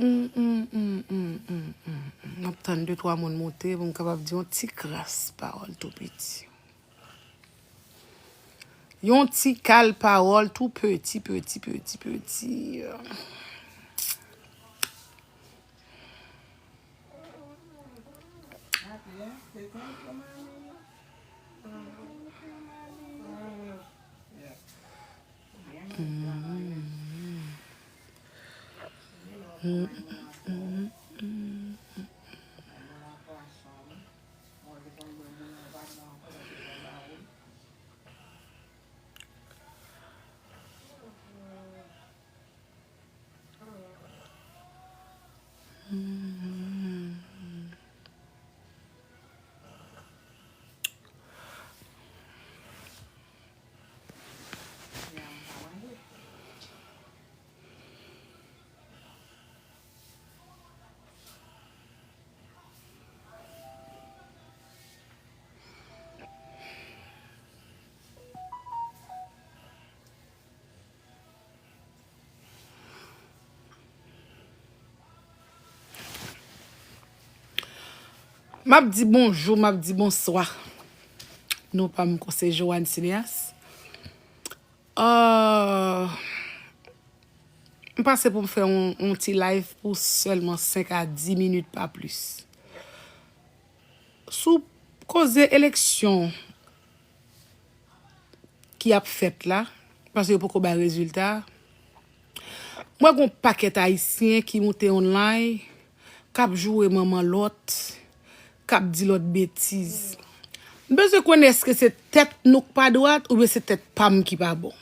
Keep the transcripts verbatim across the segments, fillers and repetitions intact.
M ap tann de twa moun moute pou m kapab di yon ti kras pawòl tou piti. Yon ti kal pawòl tou piti, piti, piti, piti. M ap di bonjou, m ap di bonswa. Non pa m, se Joanne Cineas. Ah, m pase pou m fè yon, yon ti live pou sèlman senk a dis minit, pa plis. Sou koze eleksyon ki ap fèt la, paske yo poko bay rezilta. M wè gon pakèt Ayisyen ki moute online, k ap joure manman lòt, k ap di lòt betiz. M bezwen konnen èske se tèt nou k pa dwat oubyen se tèt pa m ki pa bon.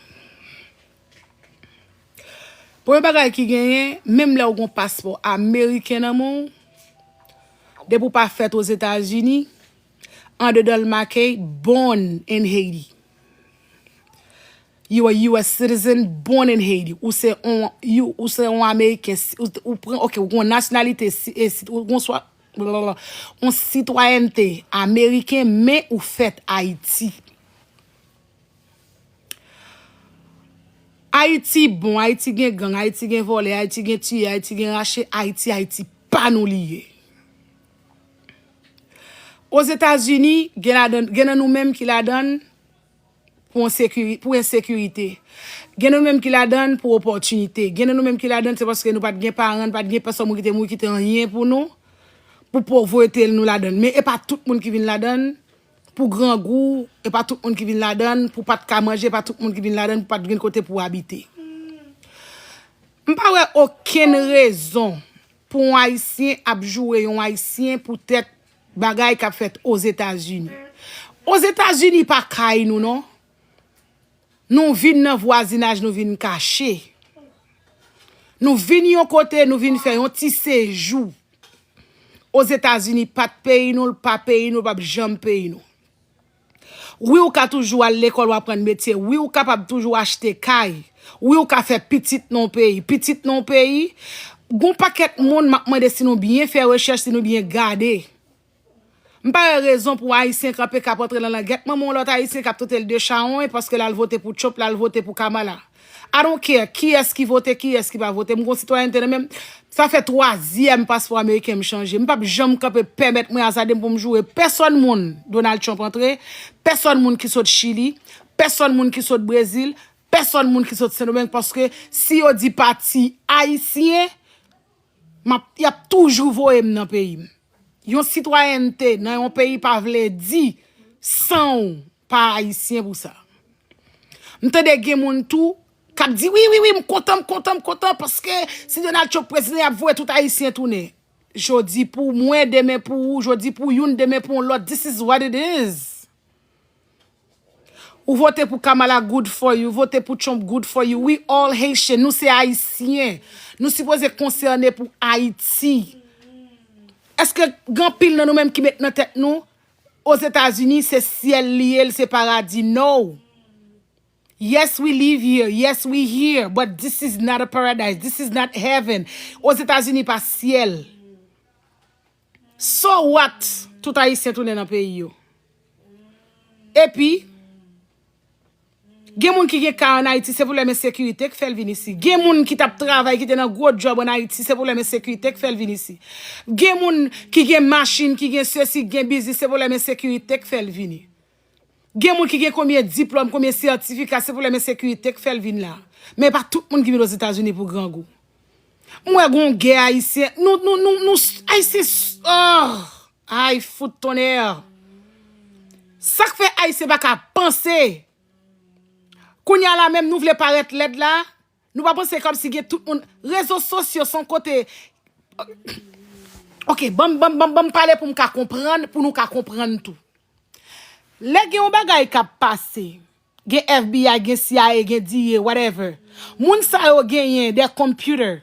Premye bagay ki genyen, menm lè w gon paspò ameriken nan men w, depi w pa fèt Ozetazini, andedan l make born in Haiti. You a U S citizen born in Haiti. Ou se on, you, ou se on Ameriken, si- ou, ou pran, ok, ou gon nasyonalite, si- e si- ou gon swa, blablabla, on sitwayènte ameriken, men ou fèt Ayiti. Ayiti bon, Ayiti gen gang, Ayiti gen vòlè, Ayiti gen tiye, Ayiti gen rache, Ayiti, Ayiti pa nou li ye. Ozetazini, gen ladan, gen nan nou menm ki ladan pou ensekiri-, pou ensekirite. Gen nan nou menm ki ladan pou opòtinite. Gen nan nou menm ki ladan se paske nou pa t gen paran, nou pa t gen pèsòn moun ki te mouri kite anyen pou nou, pou povrete nou ladan. Men e pa tout moun ki vin ladan pou grangou, e pa tout moun ki vin ladan pou pa t ka manje, e pa tout moun ki vin ladan pou pa t gen kote pou abite. M pa wè okenn rezon pou yon Ayisyen ap joure yon Ayisyen poutèt bagay k ap fèt Ozetazini. Ozetazini pa kay nou non. Nou vin nan vwazinaj, nou vin kache. Nou vin yon kote, nou vin fè yon ti sejou. Ozetazini pa t peyi nou, l pa peyi nou, l p ap janm peyi nou. Wi, ou ka toujou al lekòl, w aprann metye. Wi, ou kapab toujou achte kay. Wi, ou ka fè pitit nan yon peyi. Pitit nan yon peyi, gon pakèt moun, m ap mande si nou byen fè rechèch, si nou byen gade. M pa wè rezon pou Ayisyen kanpe k ap antre nan langèt manman yon lòt Ayisyen k ap trete l de chawony paske l al vote pou Trump, l al vote pou Kamala. I don't care kiyès ki vote, kiyès ki pa vote. M gon sitwayènte nan men m. Sa fè twazyèm paspò ameriken m chanje. M p ap janm kanpe pèmèt mwen azade m pou m joure pèsòn moun Donald Trump antre, pèsòn moun ki sot Chili, pèsòn moun ki sot Brezil, pèsòn moun ki sot Sendomeng, paske si yo di pati ayisyen, m ap, y ap toujou voye m nan peyi m. Yon sitwayènte nan yon peyi pa vle di san w pa ayisyen pou sa. M tande gen moun tou k ap di, "Wi, wi, wi, m kontan, m kontan, m kontan, paske si Donald Trump prezidan, y ap voye tout ayisyen tounen." Jodi pou mwen, demen pou ou, jodi pou youn, demen pou yon lòt. This is what it is. Ou vote pou Kamala, good for you. Ou vote pou Trump, good for you. We all Haitian. Nou se Ayisyen. Nou sipoze konsène pou Ayiti. Èske gen anpil nan nou menm ki met nan tèt nou Ozetazini se syèl li ye, l se paradi? No. Yes, we live here. Yes, we here. But this is not a paradise. This is not heaven. Ozetazini pa syèl. So what? Tout Ayisyen tounen nan peyi yo. Epi, Gen moun ki gen kay ann Ayiti, se pwoblèm ensekirite k fè l vin isi. Gen moun ki t ap travay, ki te nan gwo djòb ann Ayiti, se pwoblèm ensekirite k fè l vin isi. Gen moun ki gen machin, ki gen sesi, ki gen biznis, se pwoblèm ensekirite k fè l vini. Gen moun ki gen konbyen diplòm, konbyen sètifika, se pwoblèm ensekirite k fè l vin la. Men pa tout moun ki vin Ozetazini pou grangou. M wè gon gè ayisyen. Nou, nou, nou, nou, ayisyen, oh, ay, fout tonnè. Sa k fè ayisyen pa ka panse? Kounye a la menm, nou vle parèt lèd la. Nou pa panse kòmsi gen tout moun. Rezo sosyo se yon kote. Ok, ban m, ban m, ban m, ban m pale pou m ka konprann, pou nou ka konprann tou. Lè gen yon bagay k ap pase, gen F B I, gen C I A, gen D E A, whatever. Moun sa yo genyen de computer.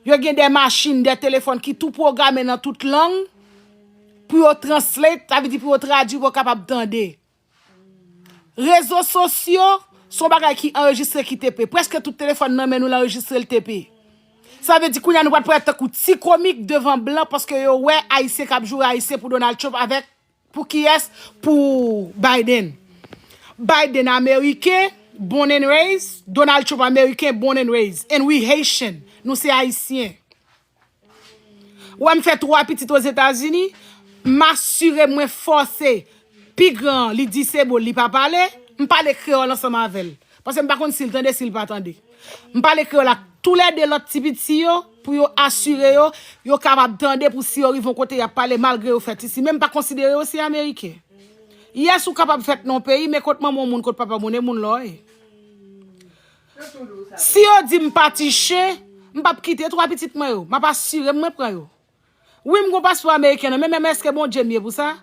Yo gen de machin, de telefòn ki tou pwograme nan tout lang pou yo translate, sa vle di pou yo tradui, pou yo kapab tande. Rezo sosyo se yon bagay ki anrejistre ki T P. Prèske tout telefòn nan men nou la anrejistre l T P. Sa vle di kounye a nou pral parèt tankou ti komik devan blan paske yo wè ayisyen k ap joure ayisyen pou Donald Trump avèk, pou kiyès? Pou Biden. Biden ameriken, born and raised, Donald Trump ameriken, born and raised. And we Haitian. Nou se ayisyen. Wè m fè twa pitit Ozetazini, m asire mwen fòse pi gran an, li disable, li pa pale, m pale kreyòl ansanm avè l. Paske m pa konn si l tande, si l pa tande. M pale kreyòl ak toulède lòt ti piti yo, pou yo asire yo, yo kapab tande pou si yo rive yon kote y ap pale malgre yo fèt isi. Men m pa konsidere yo se ameriken. Yes, ou kapab fèt nan yon peyi, men kot manman w moun, kot papa w moun, e moun la w ye. Si yo di m pa ti chen, m p ap kite twa pitit mwen yo. M ap asire m mwen pran yo. Wi, m gon paspò ameriken nan men, men èske Bondye m ye pou sa?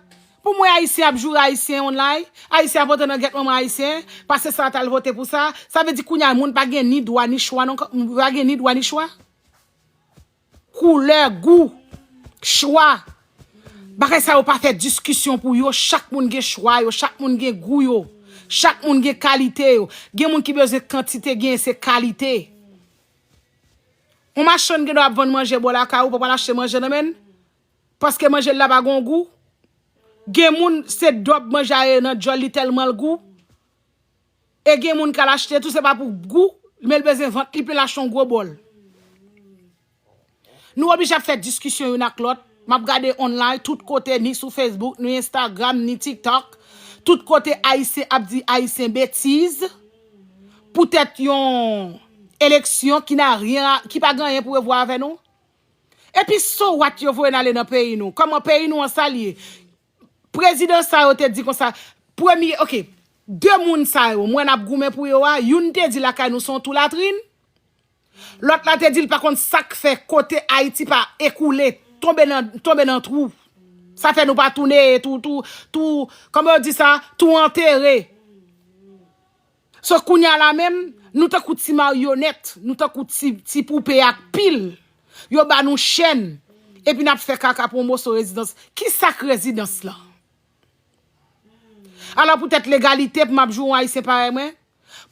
Pou m wè ayisyen ap joure ayisyen online, ayisyen ap antre nan gèt manman ayisyen, pase sa t al vote pou sa, sa vle di kounye a moun pa gen ni dwa ni chwa non, pa gen ni dwa ni chwa. Koulè, gou, chwa. Bagay sa yo pa fè diskisyon pou yo, chak moun gen chwa yo, chak moun gen gou yo, chak moun gen kalite yo. Gen moun ki bezwen kantite, genyen se kalite. Yon machann gen dwa ap vann manje bò lakay ou, pa pral achte manje nan men l, paske manje l la pa gon gou. Gen moun se dòb manje a ye nan djòl li tèlman l gou. E gen moun k al achte tou, se pa pou gou, men l bezwen vant li plen l achte yon gwo bòl. Nou oblije ap fè diskisyon youn ak lòt. M ap gade online tout kote, ni sou Facebook, ni Instagram, ni TikTok. Tout kote ayisyen ap di ayisyen betiz. Poutèt yon eleksyon ki na ryen, ki pa gen anyen pou wè avè nou. Epi so what yo voye n ale nan peyi nou. Kòman peyi nou an sa l ye? Prezidan sa yo te di konsa, premye, ok, de moun sa yo, m wè n ap goumen pou yo a, youn te di lakay nou se yon tou latrin, lòt la te di l pa konn sa k fè kote Ayiti pa ekoule, tonbe nan, tonbe nan twou. Sa fè nou pa tou neye, tou, tou, tou, kòman yo di sa, tou antere. So, kounye a la menm, nou tankou ti maryonèt, nou tankou ti, ti poupe ak pil. Yo ba nou chèn, epi n ap fè kaka pou yon moso rezidans. Ki sa k rezidans lan? Alò, poutèt legalite pou m ap joure yon ayisyen parèy mwen?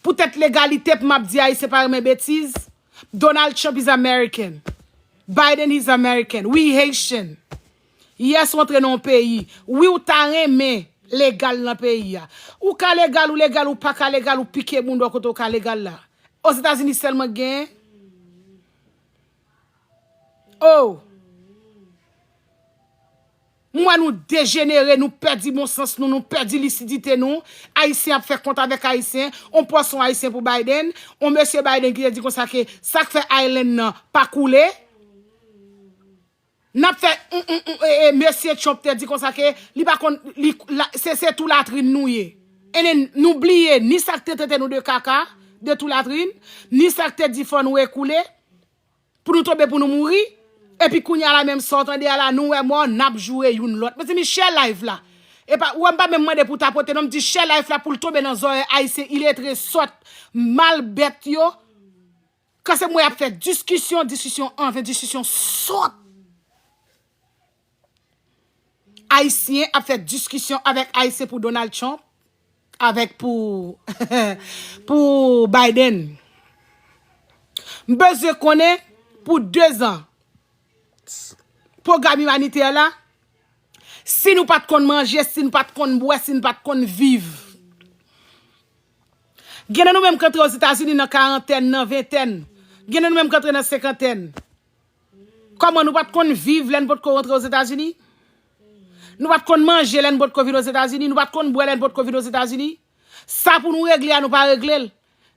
Poutèt legalite pou m ap di ayisyen parèy mwen betiz? Donald Trump is American. Biden is American. We Haitian. Yes, ou antre nan yon peyi. Wi, ou ta renmen legal nan peyi a. Ou ka legal, ou legal, ou pa ka legal, ou pike moun bò kote ou ka legal la. Ozetazini sèlman k genyen. Oh! M wè nou dejenere, nou pèdi bon sans nou, nou pèdi lisidite nou. Ayisyen ap fè kont avèk ayisyen. On pwason ayisyen pou Biden. On mesye Biden ki te di konsa ke sa k fè island nan pa koule. N ap fè, mm, mm, mm, e, e, mesye Trump te di konsa ke li pa konn, li, la, se, se tou latrin nou ye. E nen, nou bliye ni sa k te trete nou de kaka, de tou latrin, ni sa k te di fò nou ekoule, pou nou tonbe, pou nou mouri. Epi kounye a la menm sa w tande a la, nou wè mò, n ap joure youn lòt. Mezanmi, share live la. E pa, ou wè m pa menm mande pou tapote non, m di share live la pou l tonbe nan zòrèy ayisyen iletre, sòt, malbèt yo. Kanse m wè y ap fè diskisyon, diskisyon anven, diskisyon sòt. Ayisyen ap fè diskisyon avèk Ayisyen pou Donald Trump, avèk pou, pou Biden. M bezwen konnen pou dezan, pwogram imanitè la, si nou pa t konn manje, si n pa t konn bwè, si n pa t konn viv, Gen nan nou menm k antre Ozetazini nan karantèn, nan ventèn. Gen nan nou menm k antre nan senkantèn. Kòman nou pa t konn viv lè n potko rantre Ozetazini? Nou pa t konn manje lè n potko vin Ozetazini? Nou pa t konn bwè lè n potko vin Ozetazini? Sa pou nou regle a, nou pa regle l.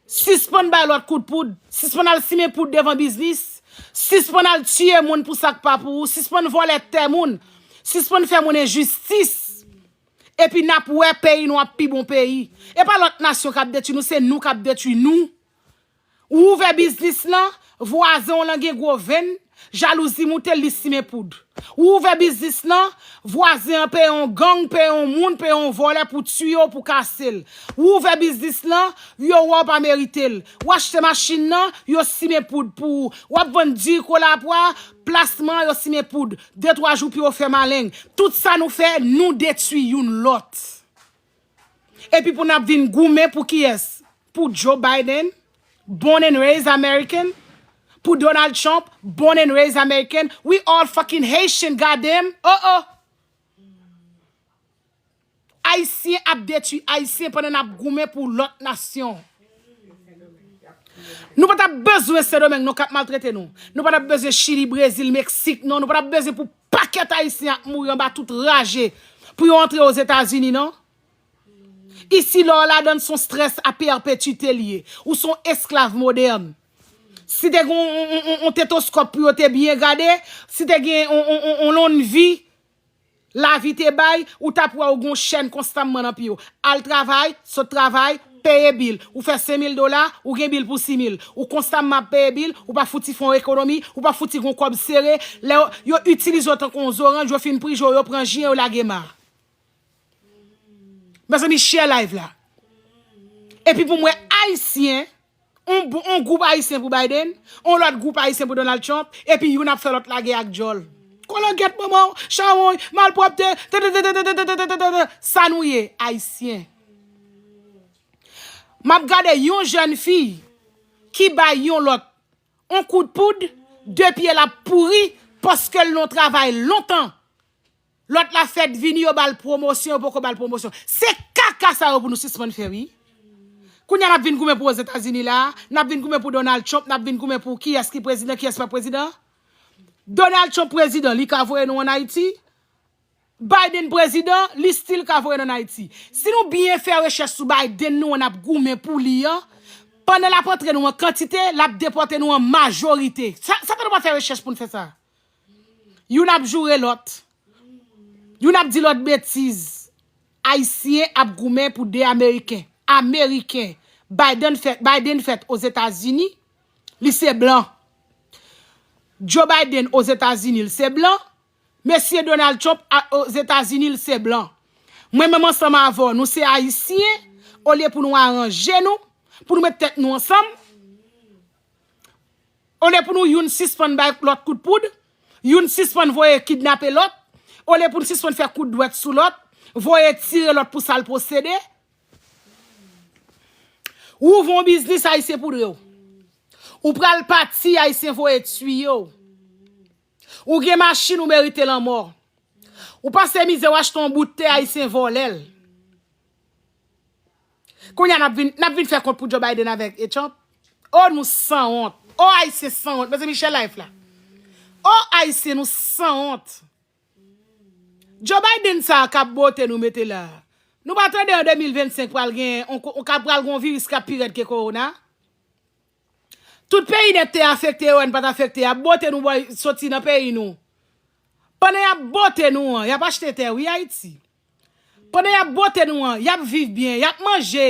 Sispann bay lòt kout poud. Sispann al simen poud devan biznis. Sispann al tiye moun pou sa k pa pou ou. Sispann vòlè tè moun. Sispann fè moun enjistis. Epi n ap wè peyi nou ap pi bon peyi. E pa lòt nasyon k ap detwi nou, se nou k ap detwi nou. Ou ouvè biznis lan, vwazen w lan gen gwo venn, jalouzi moute l, li simen poud. Ou ouvè biznis lan, vwazen an peye yon gang, peye yon moun, peye yon vòlè pou tiye w, pou kase l. Ou ouvè biznis lan, yo wè w pa merite l. Ou achte machin nan, yo simen poud pou ou. W ap vann diri kola pwa, plasman, yo simen poud. De twa jou pou yo fè maleng. Tout sa nou fè, nou detwi youn lòt. Epi pou n ap vin goumen pou kiyès? Pou Joe Biden, born and raised American? Pou Donald Trump, born and raised American? We all fucking Haitian, goddamn! Oh, oh! Ayisyen ap detwi Ayisyen pandan n ap goumen pou lòt nasyon. Nou pa t ap bezwen Sendomeng non k ap maltrete nou. Nou pa t ap bezwen Chili, Brezil, Meksik non. Nou pa t ap bezwen pou pakèt Ayisyen ap mouri anba tout raje pou yo antre Ozetazini non. Isi, lè w ladan l, se yon strès a pèpetite l ye. Ou se yon esklav modèn. Si te gen yon, yon, yon, yon tetoskòp pou yo te byen gade, si te gen yon, yon, yon, yon lonn vi, lavi te bay, ou t ap wè ou gen yon chèn konstamman nan pye w. Al travay, sot travay, peye bil. Ou fè senk mil dola, ou gen bil pou sis mil. Ou konstamman ap peye bil, ou pa fouti fè yon ekonomi, ou pa fouti gen yon kòb sere. Lè yo, yo itilize w tankou yon zoranj, yo fin prije w, yo pran ji an, yo lage ma. Mezanmi, share live la. Epi pou mwen, Ayisyen, on, on gwoup Ayisyen pou Biden, on lòt gwoup Ayisyen pou Donald Trump, epi youn ap fè lòt lagè ak djòl. Kolangèt manman w, chawony, malpwòpte, tete, sa nou ye, Ayisyen. M ap gade yon jèn fi ki bay yon lòt on kout poud, de pye l ap pouri, paske l nan yon travay lontan. Lòt la fèt vini, yo ba l pwomosyon, yo poko ba l pwomosyon. Se kaka sa yo pou nou sispann fè, wi. Kounye a n ap vin goumen pou Ozetazini la, n ap vin goumen pou Donald Trump, n ap vin goumen pou kiyès ki prezidan, kiyès pa prezidan. Donald Trump prezidan, li ka voye nou ann Ayiti. Biden prezidan, li still ka voye nou ann Ayiti. Si nou byen fè rechèch sou Biden nou an, n ap goumen pou li an, pandan l ap antre nou an kantite, l ap depòte nou an majorite. Sa, sa fè nou pa fè rechèch pou n fè sa? Youn ap joure lòt. Youn ap di lòt betiz. Ayisyen ap goumen pou de Ameriken. Ameriken. Biden fèt, Biden fèt Ozetazini. Li se blan. Joe Biden Ozetazini, li se blan. Mesye Donald Trump a, Ozetazini, li se blan. Mwen menm ansanm avè w, nou se Ayisyen. Olye pou nou aranje nou, pou nou met tèt nou ansanm, olye pou nou youn sispann bay lòt kout poud, youn sispann voye kidnape lòt, olye pou n sispann fè kout dwèt sou lòt, voye tire lòt pou sa l posede. Ou ouvri yon biznis, Ayisyen poudre w. Ou pral pati, Ayisyen voye tiye w. Ou gen machin, ou merite lanmò. Ou pase mizè, ou achte yon bout tè, Ayisyen vòlè l. Kounye a n ap vin, n ap vin fè kont pou Joe Biden avèk e Trump. O, nou sanwont. O, Ayisyen sanwont. Mezanmi, share live la. O, Ayisyen, nou sanwont. Joe Biden sa a k ap bote nou mete la. Nou pa tande an de mil vennsenk pral gen, on, on ka pral gen yon viris k ap pi rèd ke kowona? Tout peyi nèt te afekte, yo wè n pa t afekte. Y ap bote nou bòy soti nan peyi nou. Pandan y ap bote nou an, y ap achte tè, wi, Ayiti. Pandan y ap bote nou an, y ap viv byen, y ap manje.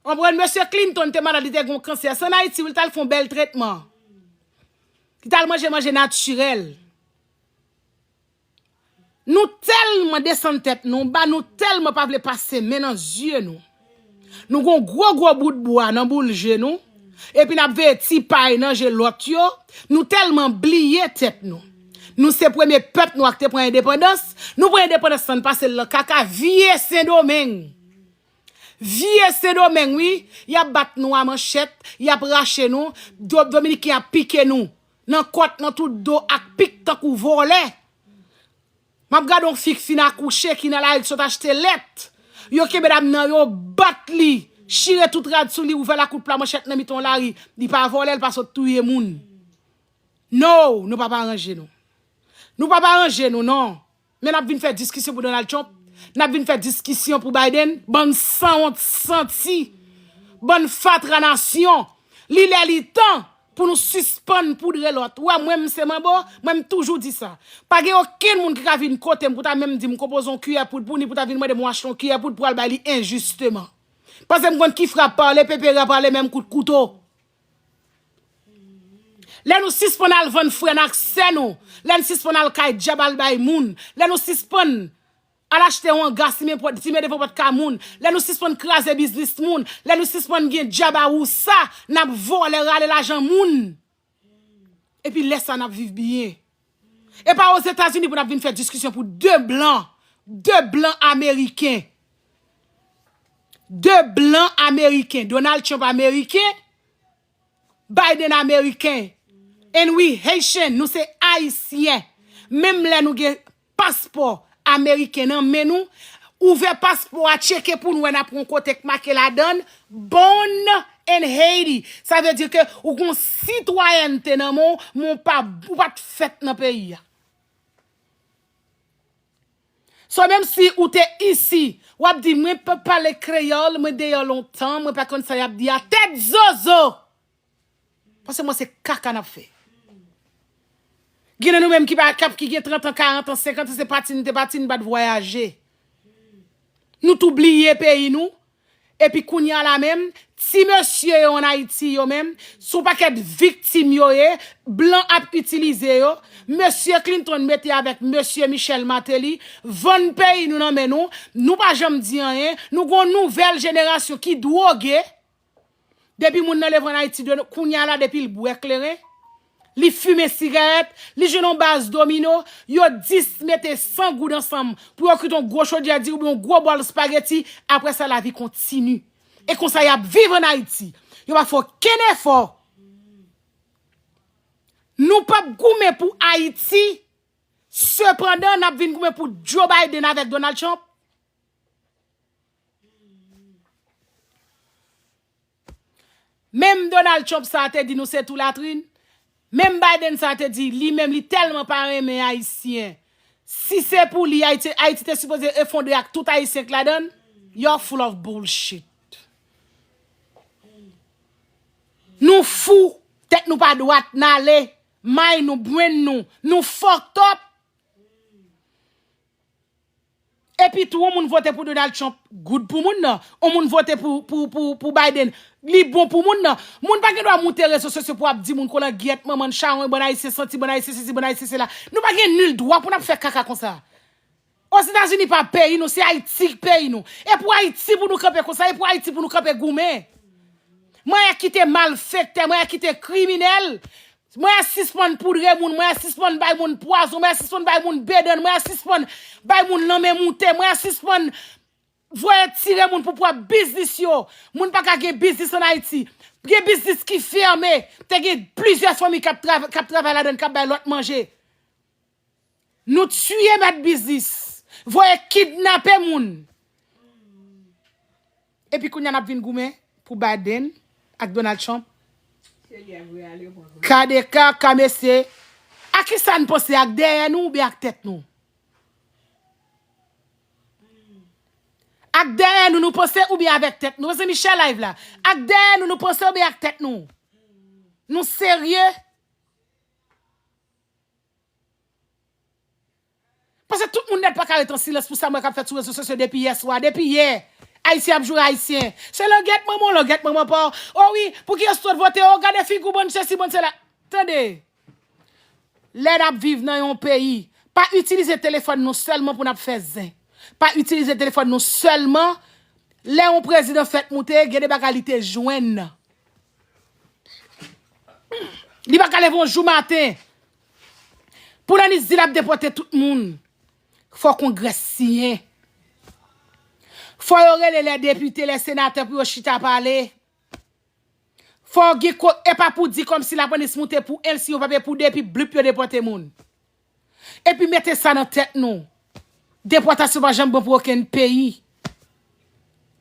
Konprann, mesye Clinton te malad, li te gen yon kansè. Se ann Ayiti, wi, li t al fè yon bèl tretman. Li t al manje manje natirèl. Nou tèlman desann tèt nou ba, nou tèlman pa vle pase men nan zye nou. Nou gon gwo gwo bout bwa nan boul je nou, epi n ap veye ti pay nan je lòt yo, nou tèlman bliye tèt nou. Nou se premye pèp nwa k te pran endepandans, nou pran endepandans lan, n pase l nan kaka, vye Sendomeng. Vye Sendomeng, wi, y ap bat nou a manchèt, y ap rache nou, Do-, Dominiken ap pike nou, nan kòt, nan tout do ak pik tankou vòlè. M ap gade yon fi k fin akouche, ki nan lari, ki sot achte lèt. Yo kenbe dam nan, yo bat li. Chire tout rad sou li, ouvè l ak kout pla manchèt nan mitan lari. Li pa vòlè, li pa sot touye moun. No, nou p ap aranje nou. Nou p ap aranje nou, non. Men n ap vin fè diskisyon pou Donald Trump. N ap vin fè diskisyon pou Biden. Bann sanwont santi. Bann fatra nasyon. Li lè li tan pou nou sispann poudre lòt. Ou wè, mwen, m se manbo, mwen, m toujou di sa. Pa gen okenn moun ki ka vin kote m pou ta menm di m konpoze yon kiyè poud pou li, pou ta vin mande m achte yon kiyè poud pou al bay li enjisteman. Paske m konn ki frap pale, pepera pale menm kout kouto. Lè nou sispann al vann frè n ak sè nou, lè n sispann al kay dyab al bay moun, lè nou sispann al achte yon anga simen pòt, simen devan pòt kay moun, lè nou sispann kraze biznis moun, lè nou sispann gen dyab a wousa, n ap vòlè rale lajan moun. Epi lè sa n ap viv byen. E pa Ozetazini pou n ap vin fè diskisyon pou de blan, de blan ameriken. De blan ameriken. Donald Trump ameriken, Biden ameriken. And we Haitian, nou se Ayisyen. Menm lè nou gen paspò ameriken nan men nou, ouvè paspò a, tcheke pou n wè n ap yon kote k make ladan l, Born in Haiti. Sa vle di ke ou gon sitwayènte nan men w, men w pa, ou pa t fèt nan peyi a. So, menm si ou te isi, w ap di, "Mwen pa pale kreyòl, mwen deyò lontan, mwen pa konn sa y ap di a." Tèt zozo! Paske mwen se kaka n ap fè. Gen nan nou menm ki pa, k ap, ki gen trant an, karant an, senkant an, se pati n te pati, n pa t vwayaje. Nou tou bliye peyi nou. Epi kounye a la menm, ti mesye yo ann Ayiti yo menm, se yon pakèt viktim yo ye, blan ap itilize yo. Mesye Clinton mete avèk mesye Michel Martelly, vann peyi nou nan men nou, nou pa janm di anyen, nou gon nouvèl jenerasyon ki dwoge. Depi moun nan leve ann Ayiti, de, kounye a la, depi l bwè kleren, li fimen sigarèt, li jwenn yon baz domino, yo dis mete san goud ansanm pou yo kite yon gwo chodyè diri oubyen yon gwo bòl spageti, apre sa, lavi kontini. E konsa y ap viv ann Ayiti. Yo pa fè okenn efò. Nou p ap goumen pou Ayiti, sepandan, n ap vin goumen pou Joe Biden avèk Donald Trump. Menm Donald Trump sa a te di nou se tou latrin. Menm Biden sa a te di li menm li tèlman pa renmen Ayisyen. Si se pou li, Ayiti, Ayiti te sipoze efondre ak tout Ayisyen k ladan l. Y'all full of bullshit. Nou fou, tèt nou pa dwat, n ale, may nou, brenn nou, nou fucked up. Epi tou, yon moun vote pou Donald Trump, good pou moun nan. Yon moun vote pou, pou, pou, pou Biden, li bon pou moun nan. Moun pa gen dwa moute rezo sosyo pou ap di moun kolangyèt, manman n chawony, bann Ayisyen santi, bann Ayisyen sesi, bann Ayisyen sela. Nou pa gen nil dwa pou n ap fè kaka konsa. Ozetazini pa peyi nou, se Ayiti k peyi nou. E pou Ayiti pou nou kanpe konsa, e pou Ayiti pou nou kanpe goumen. Mwen kite malfektè, mwen kite kriminèl. Mwen sispann poudre moun, mwen sispann bay moun pwazon, mwen sispann bay moun bedann, mwen sispann bay moun lanmen moute, mwen sispann voye tire moun pou pwòp biznis yo. Moun pa ka gen biznis ann Ayiti. Gen biznis ki fèmen. Te gen plizyè fanmi k ap trav-, k ap travay ladan l, k ap bay lòt manje. Nou tiye mèt biznis, voye kidnape moun. Epi kounye a n ap vin goumen pou Biden ak Donald Trump. Ka de ka, ka mesye. A kisa n panse, ak dèyè nou oubyen ak tèt nou? Ak dèyè nou, nou panse oubyen avèk tèt nou? Mezanmi, share live la. Ak dèyè nou, nou panse oubyen ak tèt nou? Nou serye? Paske tout moun nèt pa ka ret an silans pou sa m wè k ap fèt sou rezo sosyo depi yè swa, depi yè. Ayisyen ap joure Ayisyen. Se langèt manman w, langèt manman pa w. O wi, pou ki yo sot vote, o gade figi w, bann sesi, bann sela. Tande, lè n ap viv nan yon peyi, pa itilize telefòn nou sèlman pou n ap fè zen. Pa itilize telefòn nou sèlman lè yon prezidan fèt moute, gen de bagay li te jwenn. Li pa ka leve yon jou maten pou Lanis di l ap depòte tout moun. Fò Kongrè siyen. Fò yo rele lè depite, lè senatè pou yo chita pale. Fò gen ko-, e pa pou di kòmsi Lapolis moute pou L C yo pa peye pou depi blip yo depòte moun. Epi mete sa nan tèt nou. Depòtasyon pa janm bon pou okenn peyi.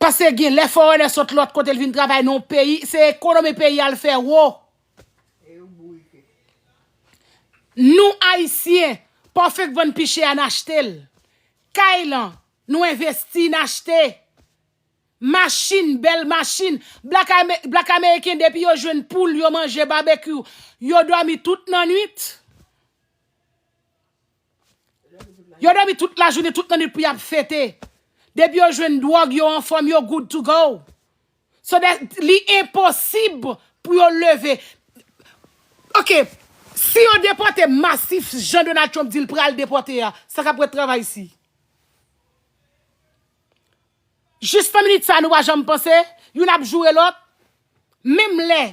Paske gen lè foreigner sot lòt kote, l vin travay nan yon peyi, se ekonomi peyi a l fè wo. Nou, Ayisyen, pa w fenk vann pi chè a, n achte l. Kay lan, nou envesti, n achte. Machin, bèl machin. Black, Ame- Black American, depi yo jwenn poul, yo manje babekyou, yo dòmi tout nan nwit. Yo dòmi tout lajounen, tout nan nwit pou y ap fete. Depi yo jwenn dwòg, yo anfòm, yo good to go. So that, li enposib pou yo leve. Ok, si yo depòte masif, jan Donald Trump di l pral depòte a, sa k ap ret travay isi? Jis nan minit sa, nou pa janm panse, youn ap joure lòt, menm lè,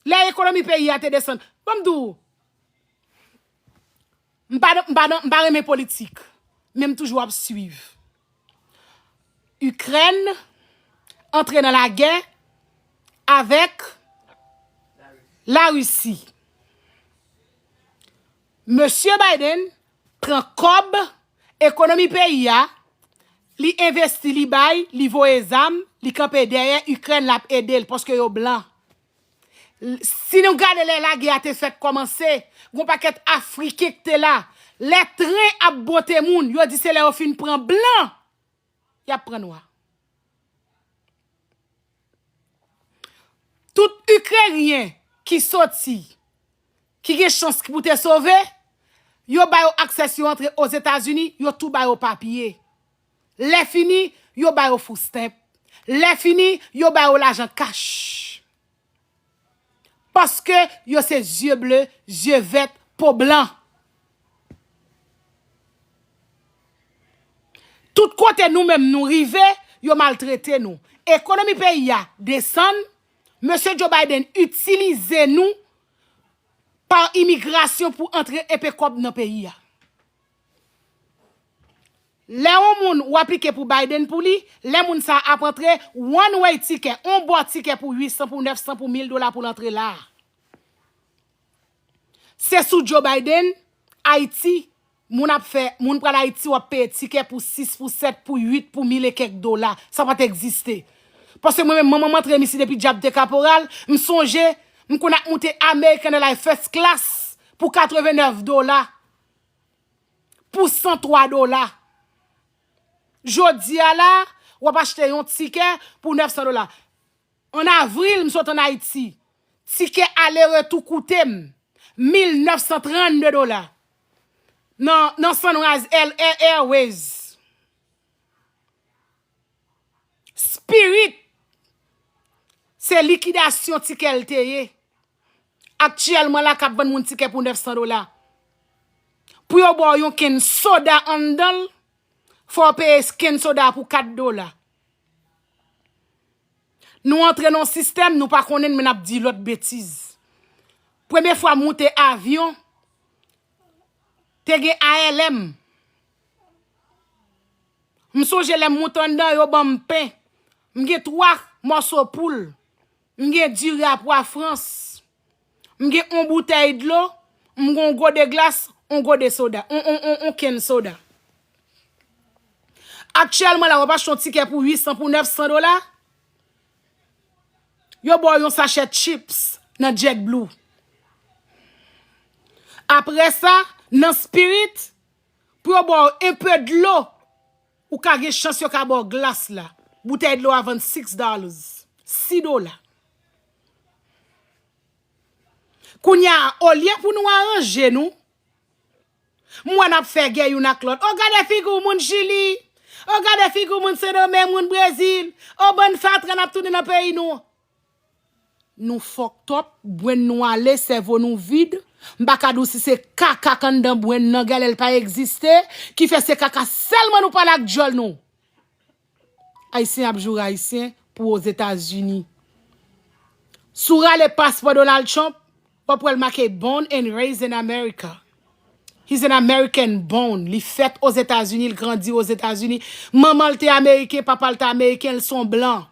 lè ekonomi peyi a te desann. Ban m di w, m pa, m pa, m pa renmen politik, men m toujou ap swiv. Ikrèn antre nan lagè avèk Larisi. Mesye Biden pran kòb ekonomi peyi a, li envesti, li bay, li voye zam, li kanpe dèyè Ikrèn, l ap ede l, paske yo blan. Si nou gade lè lagè a te fèk kòmanse, gon pakèt Afriken k te la. Lè tren ap bote moun, yo di se lè yo fin pran blan, y ap pran nwa. Tout Ikrenyen ki soti, ki gen chans pou te sove, yo ba yo aksè si yo antre Ozetazini, yo tou ba yo papye. Lè fini, yo ba yo food stamp. Lè fini, yo ba yo lajan kach. Paske yo se zye ble, zye vèt, po blan. Tout kote nou menm nou rive, yo maltrete nou. Ekonomi peyi a desann, mesye Joe Biden itilize nou pa imigrasyon pou antre enpe kòb nan peyi a. Lè yon moun ou aplike pou Biden pou li, lè moun sa ap antre, one way tikè, on bò tikè pou uit san, pou nèf san, pou mil dola pou l antre la a. Se sou Joe Biden, Ayiti, moun ap fè, moun pral Ayiti, w ap peye tikè pou sis, pou sèt, pou uit, pou mil e kèk dola. Sa pa t egziste. Paske mwen menm, manman m antre m isi depi dyab te kaporal, m sonje, m konn ap moute American Airlines first class pou katrevennnèf dola, pou san twa dola. Jodi a la, w ap achte yon tikè pou nèf san dola. An avril, m sot ann Ayiti. Tikè ale retou koute m mil nèf san trannde dola. Nan, nan Sunrise Air, Air- Airways. Spirit, se likidasyon tikè l te ye. Aktyèlman la, k ap vann moun tikè pou nèf san dola. Pou yo ba w yon kenn soda anndan l, fò w peye kenn soda a pou kat dola. Nou antre nan yon sistèm, nou pa konnen, men n ap di lòt betiz. Premye fwa m moute avyon, te gen A L M. M sonje lè m moute anndan, yo ban m pen. M gen twa mòso poul. M gen diri a pwa frans. M gen on boutèy dlo. M gen on gode glas, on gode soda. On, on, on, on kenn soda. Aktyèlman la, w ap achte yon tikè pou uit san, pou nèf san dola. Yo ba w yon sachè chips nan JetBlue. Apre sa, nan Spirit, pou yo ba w enpe dlo, ou ka gen chans yo ka ba w glas la. Boutèy dlo a vann six dollars. Sis dola. Kounye a, olye pou nou aranje nou, m wè n ap fè gè youn ak lòt. O, gade figi w, moun Chili. O, gade figi w, moun Sendomeng, moun Brezil. O, bann fatra, n ap tounen nan peyi nou. Nou fucked up, brenn nou ale, sèvo nou vid. M pa ka di w si se kaka k anndan brenn nan, genlè l pa egziste, ki fè se kaka sèlman nou pale ak djòl nou. Ayisyen ap joure Ayisyen pou Ozetazini. Si w rale paspò Donald Trump, w ap wè l make born and raised in America. He's an American born. Li fèt Ozetazini, li grandi Ozetazini. Manman l te Ameriken, papa l te Ameriken, l se yon blan.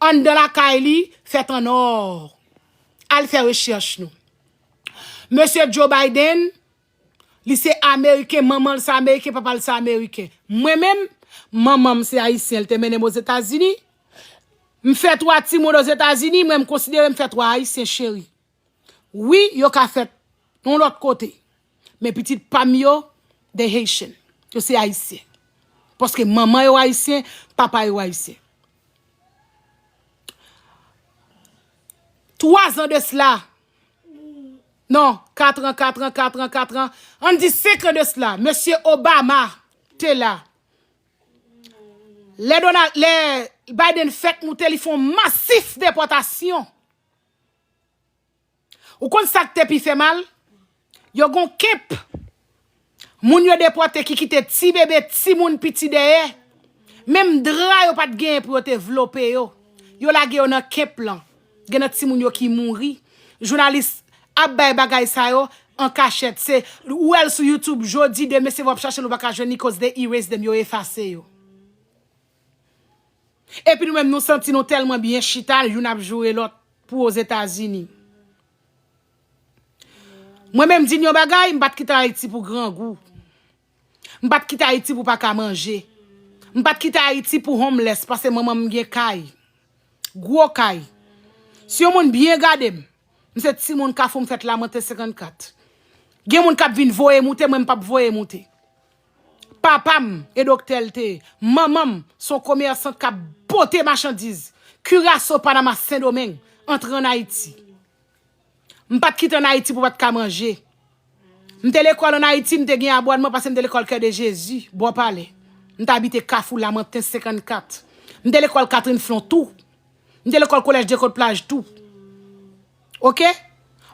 Anndan lakay li, fèt an nò. Al fè rechèch nou. Mesye Joe Biden, Li se ameriken, manman l se ameriken, papa l se ameriken. Mwen menm, manman m se ayisyen, l te mennen m Ozetazini. M fè twa timoun Ozetazini, mwen m konsidere m fè twa ayisyen cheri. Wi, yo ka fèt yon lòt kote. Men pitit pa m yo, they Haitian. Yo se ayisyen. Paske manman yo ayisyen, papa yo ayisyen. Twa zan de sila, non, kat an, kat an, kat an, kat an, ann di senk an de sila, mesye Obama te la. Lè Donald, lè Biden fèk moute, li fè yon masif depòtasyon. Ou konn sa k te pi fè mal? Yo gon kenp. Moun yo depòte ki kite ti bebe, timoun piti dèyè. Menm dra yo pa t genyen pou yo te vlope yo. Yo lage yo nan kenp lan. Gen nan timoun yo ki mouri. Jounalis ap bay bagay sa yo an kachèt. Se, ou wè l sou YouTube jodi, demen se w ap chache l, ou pa ka jwenn li, koz they erase them, yo efase yo. Epi nou menm nou santi nou tèlman byen chita, youn ap joure lòt pou Ozetazini. Mwen menm di n yon bagay, m pa t kite Ayiti pou grangou. M pa t kite Ayiti pou pa ka manje. M pa t kite Ayiti pou homeless, paske manman m gen kay. Gwo kay. Si yon moun byen gade m, m se timoun Kafou, m fèt Lamanten senkannkat. Gen moun k ap vin voye moute, mwen m p ap voye moute. Papa m e doktè l te ye. Manman m se yon komèsant k ap pote machandiz Kiraso, Panama, Sendomeng, antre ann Ayiti. M pa t kite ann Ayiti pou pa t ka manje. M te lekòl ann Ayiti, m te gen abònman paske m te lekòl Kè de Jezi, bò palè. M te abite Kafou Lamanten senkannkat. M te lekòl Catherine Flon tou. M te lekòl Collège des Côtes Plages tou. Oke?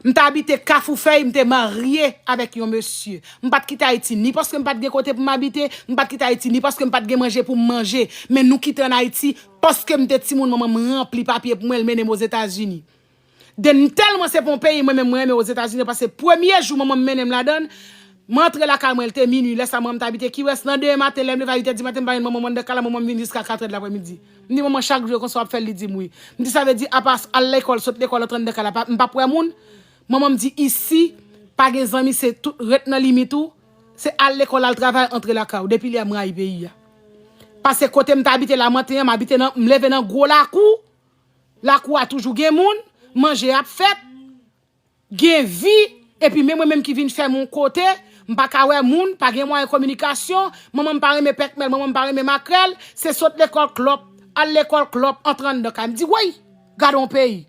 M te abite Kafou Fèy, m te marye avèk yon mesye. M pa t kite Ayiti ni paske m pa t gen kote pou m abite, m pa t kite Ayiti ni paske m pa t gen manje pou m manje. Men nou kite ann Ayiti paske m te timoun, manman m ranpli papye pou mwen, l mennen m Ozetazini. Den tèlman se pa yon peyi mwen menm mwen renmen Ozetazini, paske premye jou manman m mennen m ladan l, mwen antre lakay mwen, l te minui. Lè sa, manman m t abite Key West. Nan demen maten, lè m leve a uit è di maten, m pa jwenn manman m anndan kay la, manman m vin jiska kat è de lapremidi. M di, "Manman, chak jou e konsa w ap fè l?" Li di m, "Wi." M di, "Sa vle di, apa al lekòl, sot lekòl, antre anndan kay la, pa, m p ap wè moun?" Manman m di, "Isi, pa gen zanmi, se tout ret nan limit ou, se al lekòl, al travay, antre lakay ou." Depi lè a, m rayi peyi a. Paske kote m t abite Lamanten an, m abite nan, m leve nan gwo lakou. Lakou a toujou gen moun, manje ap fèt, gen vi, epi men mwen menm ki vin fèmen yon kote, m pa ka wè moun, pa gen mwayen kominikasyon, manman m pa renmen pèkmèl, manman m pa renmen makrèl, se sot lekòl klòp, al lekòl klòp, antre anndan kay. M di, "Woy, gade yon peyi."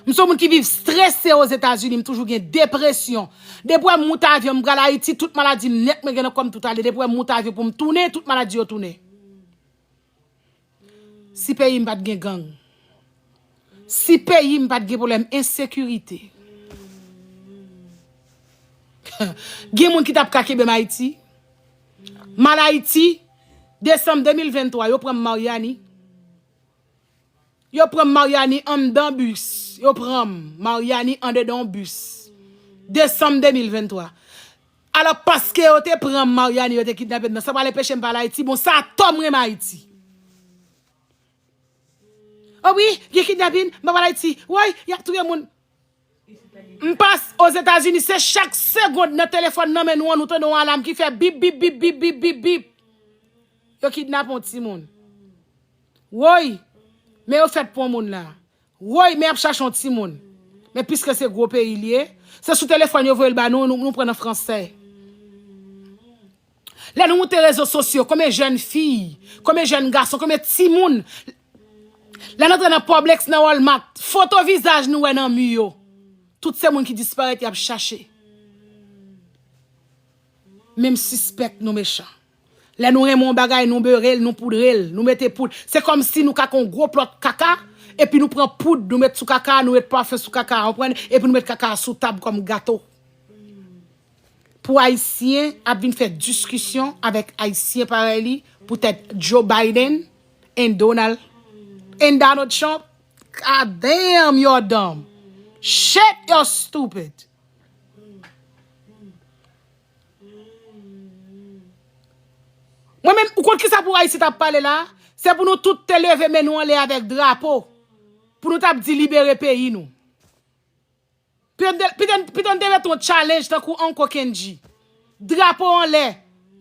M se yon moun ki viv strese Ozetazini, m toujou gen depresyon. Depi w wè m moute avyon, m pral Ayiti, tout maladi m nèt mwen gen nan kò m tout ale. Depi w wè m moute avyon pou m tounen, tout maladi yo tounen. Si peyi m pa t gen gang, si peyi m pa t gen pwoblèm ensekirite, gen moun ki t ap ka kenbe m Ayiti? M al Ayiti, desanm de mil venntwa, yo pran m Maryani. Yo pran m Maryani anndan bis. Yo pran m Maryani andedan yon bis. Desanm de mil venntwa. Alò, paske yo te pran m Maryani, yo te kidnape m nan, sa pral enpeche m pa al Ayiti? Bon, sa tò m renmen Ayiti. O wi, gen kidnapin, m pa pral Ayiti. Woy, y ap touye moun. M pas Ozetazini, se chak segonn nan telefòn nan men nou an, nou tande yon alam ki fè bip, bip, bip, bip, bip, bip, bip. Yo kidnape yon timoun. Woy, men yo fèt pou yon moun la. Woy, men y ap chache yon timoun. Men piske se gwo peyi l ye, se sou telefòn yo voye l ba nou, nou, nou pran nan fransè. Lè nou moute rezo sosyo, konbyen jèn fi, konbyen jèn gason, konbyen timoun, lè n antre nan Publix, nan Walmart, foto vizaj nou wè nan mi yo. Tout se moun ki disparèt y ap chache. Men m sispèk nou mechan. Lè nou renmen yon bagay, nou beure l, nou poudre l, nou mete poud. Se kòmsi nou ka gen yon gwo plòt kaka, epi nou pran poud, nou met sou kaka a, nou met pafen sou kaka a, w konprann? Epi nou met kaka a sou tab kòm gato. Pou Ayisyen ap vin fè diskisyon avèk Ayisyen parèy li, poutèt Joe Biden and Donald, and Donald Trump, God damn, you're dumb. Shit, you're stupid. Mwen menm, ou konn kisa pou Ayisyen t ap pale la? Se pou nou tout te leve men nou anlè avèk drapo. Pou nou t ap di libere peyi nou. Pito n te, pito n, pito n te mete yon challenge tankou Uncle Kendji. Drapo anlè,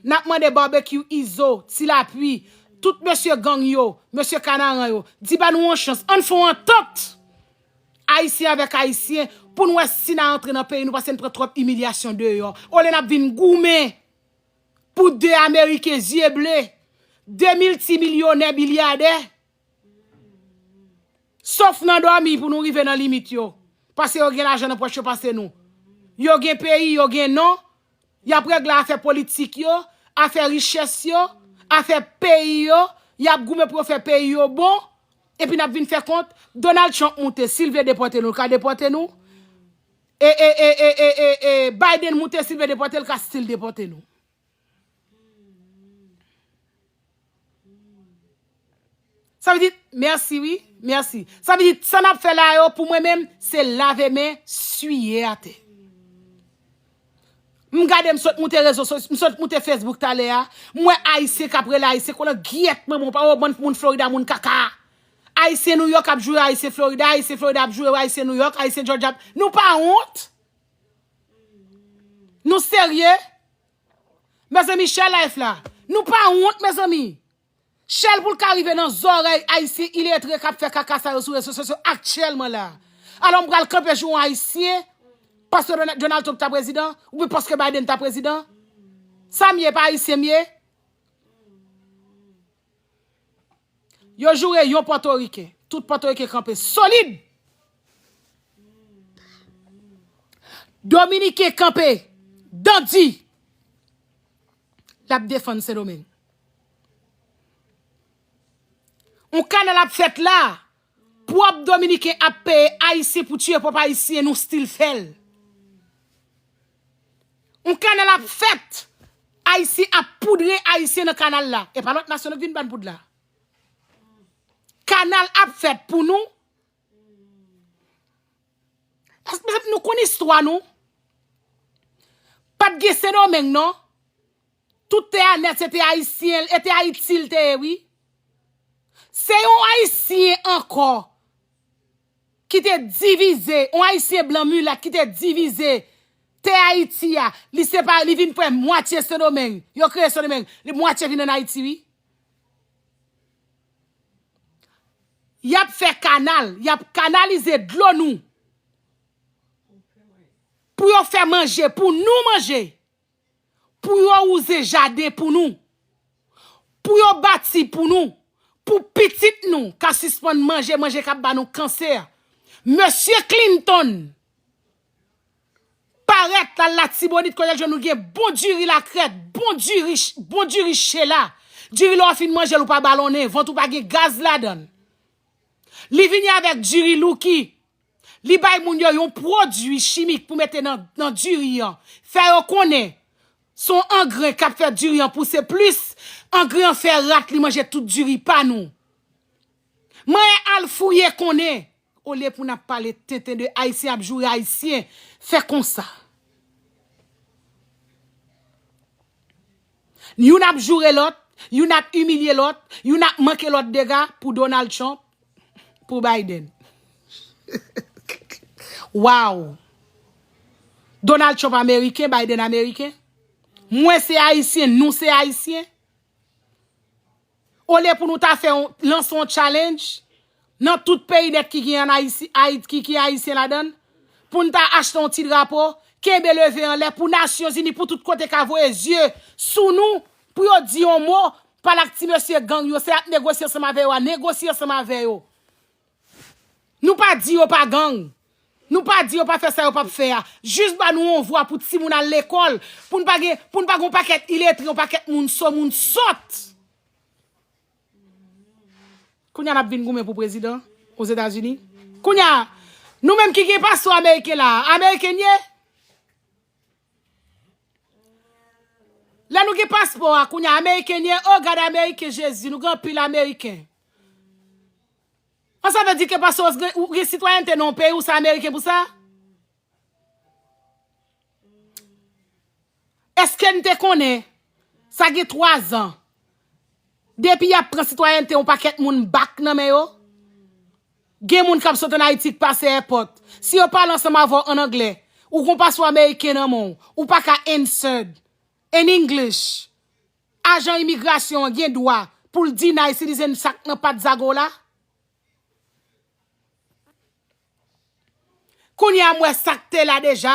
n ap mande Barbecue, Izo, Ti Lapli, tout mesye gang yo, mesye Kanaran yo, di ba nou yon chans. Ann fè yon antant, Ayisyen avèk Ayisyen, pou n wè si n a antre nan peyi nou, paske n pran twòp imilyasyon deyò. Olye n ap vin goumen pou de Ameriken zye ble, de miltimilyonè, bilyadè. Sof nan dòmi pou nou rive nan limit yo. Paske yo gen lajan nan pòch yo pase nou. Yo gen peyi, yo gen non. Y ap regle afè politik yo, afè richès yo, afè peyi yo. Y ap goumen pou yo fè peyi yo bon. Epi n ap vin fè kont. Donald Trump moute, si l vle depòte nou, l ka depòte nou. E, e, e, e, e, e, e Biden moute, si l vle depòte, l ka still depòte nou. Sa vle di, mèsi wi, mèsi. Sa vle di, sa n ap fè la yo, pou mwen menm, se lave men, siye atè. M gade, m sot moute rezo sosyo, m sot moute Facebook talè a, m wè Ayisyen k ap rele Ayisyen, konnen gyèt mwen, bon, pa yon bann moun Florida, moun kaka. Ayisyen New York ap joure Ayisyen Florida, Ayisyen Florida ap joure Ayisyen New York, Ayisyen Georgia ap, nou pa wont? Nou serye? Mezanmi, Shell Life la. Nou pa wont, mezanmi. Shell pou l ka rive nan zòrèy Ayisyen iletre k ap fè kaka sa yo sou rezo sosyo aktyèlman la. Alò, m pral kanpe jou yon Ayisyen, paske Donald, Donald Trump ta prezidan, oubyen paske Biden ta prezidan. Sa m ye, pa Ayisyen m ye. Yo joure yon Pòtoriken. Tout Pòtoriken kanpe solid. Dominiken kanpe dandi. L ap defann Sendomeng. On kanal ap fèt la. Pwòp Dominiken ap peye Ayisyen pou tiye pwòp Ayisyen, nou still fè l. On kanal ap fèt. Ayisyen ap poudre Ayisyen nan kanal la. E pa lòt nasyon nou k vin ban poud la. Kanal ap fèt pou nou. Èske nou konn istwa nou? Pa t gen Sendomeng non. Tout tè a nèt, se te Ayisyen, e te Ayiti l te ye, wi. Se yon Ayisyen ankò ki te divize, yon Ayisyen blan milat ki te divize tè Ayiti a. Li separe, li vin fè mwatye Sendomeng. Yo kreye Sendomeng. Li mwatye vin ann Ayiti, wi. Y ap fè kanal, y ap kanalize dlo nou. Pou yo fè manje, pou nou manje. Pou yo wouze jaden pou nou. Pou yo bati pou nou. Pou pitit nou ka sispann manje, manje k ap ba nou kansè. Mesye Clinton parèt, l al Latibonit, kote l jwenn nou gen bon diri Lakrèt, bon diri, bon diri Chela. Diri lè w fin manje l, ou pa balonnen, vant ou pa gen gaz ladan l. Li vini avèk diri Louki. Li bay moun yo yon pwodui chimik pou mete nan, nan diri an. Fè yo konnen se yon angren k ap fè diri an pouse plis. Angren an fè rat, li manje tout diri pa nou. Manyen al fouye konnen. Olye pou n ap pale tenten de Ayisyen ap joure Ayisyen, fè konsa. Youn ap joure lòt, youn ap imilye lòt, youn ap manke lòt dega pou Donald Trump, pou Biden. Wow! Donald Trump ameriken, Biden ameriken. Mwen se Ayisyen, nou se Ayisyen. Olye pou nou ta fè yon, lanse yon challenge nan tout peyi nèt ki gen ann Ayiti, Ayiti, ki, ki Ayisyen ladan l, pou n ta achte yon ti drapo, kenbe leve anlè pou Nasyonzini, pou tout kote ka voye zye sou nou, pou yo di yon mo, pale ak ti mesye gang yo, se ap negosye ansanm avè yo a, negosye ansanm avè yo. Nou pa di yo pa gang. Nou pa di yo pa fè sa yo p ap fè a. Jis ba nou yon vwa pou timoun al lekòl, pou n pa gen, pou n pa gen yon pakèt iletre, yon pakèt moun so, moun sòt. Kounye a n ap vin goumen pou prezidan Ozetazini. Kounye a, nou menm ki gen paspò ameriken la, ameriken n ye? Lè nou gen paspò a, kounye a, ameriken n ye? Oh, gade ameriken, Jezi, nou gen anpil ameriken. An, sa vle di ke paske w gen, ou gen sitwayènte nan yon peyi, ou se ameriken pou sa? Èske n te konnen sa gen twa zan, depi y ap pran sitwayènte yon pakèt moun bak nan men yo? Gen moun k ap sot ann Ayiti k pase èpòt. Si yo pale ansanm avè w ann anglè, ou gon paspò ameriken nan men w, ou pa ka answer in English. Ajan imigrasyon an gen dwa pou l deny citizen sa k nan pat zago la? Kounye a m wè sa k te la deja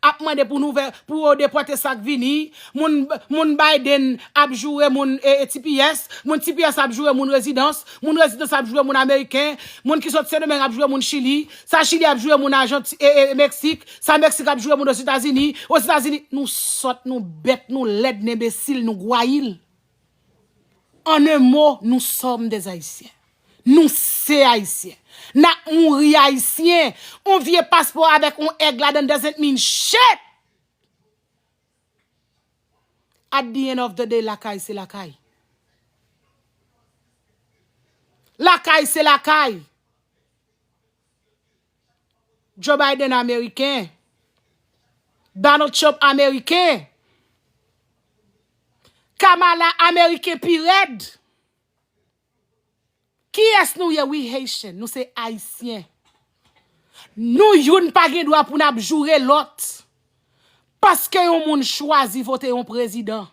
ap mande pou nouvè, pou yo depòte sa k vini. Moun, moun Biden ap joure moun e, e T P S, moun T P S ap joure moun rezidans, moun rezidans ap joure moun ameriken, moun ki sot Sendomeng ap joure moun Chili, sa Chili ap joure moun Ajanti, e, e, Meksik, sa Meksik ap joure moun Ozetazini, Ozetazini, nou sòt, nou bèt, nou lèd, nou enbesil, nou gwayil. En un mot, nous sommes des Haïtiens. Nou se Ayisyen. N ap mouri Ayisyen. On vye paspò avèk on èg ladan doesn't mean shit. At the end of the day, lakay se lakay. Lakay se lakay. Joe Biden ameriken. Donald Trump ameriken. Kamala ameriken pi rèd. Kiyès nou ye? We Haitian. Nou se Ayisyen. Nou youn pa gen dwa pou n ap joure lòt. Paske yon moun chwazi vote yon prezidan.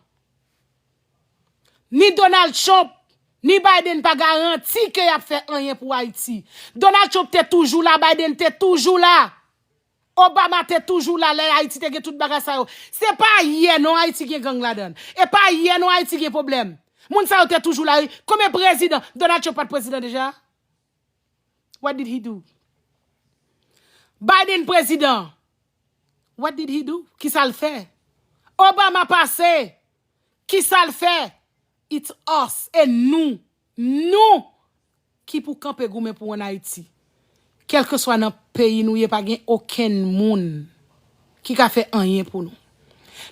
Ni Donald Trump, ni Biden pa garanti ke y ap fè anyen pou Ayiti. Donald Trump te toujou la, Biden te toujou la. Obama te toujou la lè Ayiti te gen tout bagay sa yo. Se pa yè non Ayiti gen gang ladan l. E pa yè non Ayiti gen pwoblèm. Moun sa yo te toujou la wi. Konbyen prezidan? Donald Trump pa t prezidan deja? What did he do? Biden prezidan. What did he do? Kisa l fè? Obama pase. Kisa l fè? It's us. E nou. Nou ki pou kanpe goumen pou ann Ayiti. Kèlkeswa nan peyi nou ye, pa gen okenn moun ki ka fè anyen pou nou.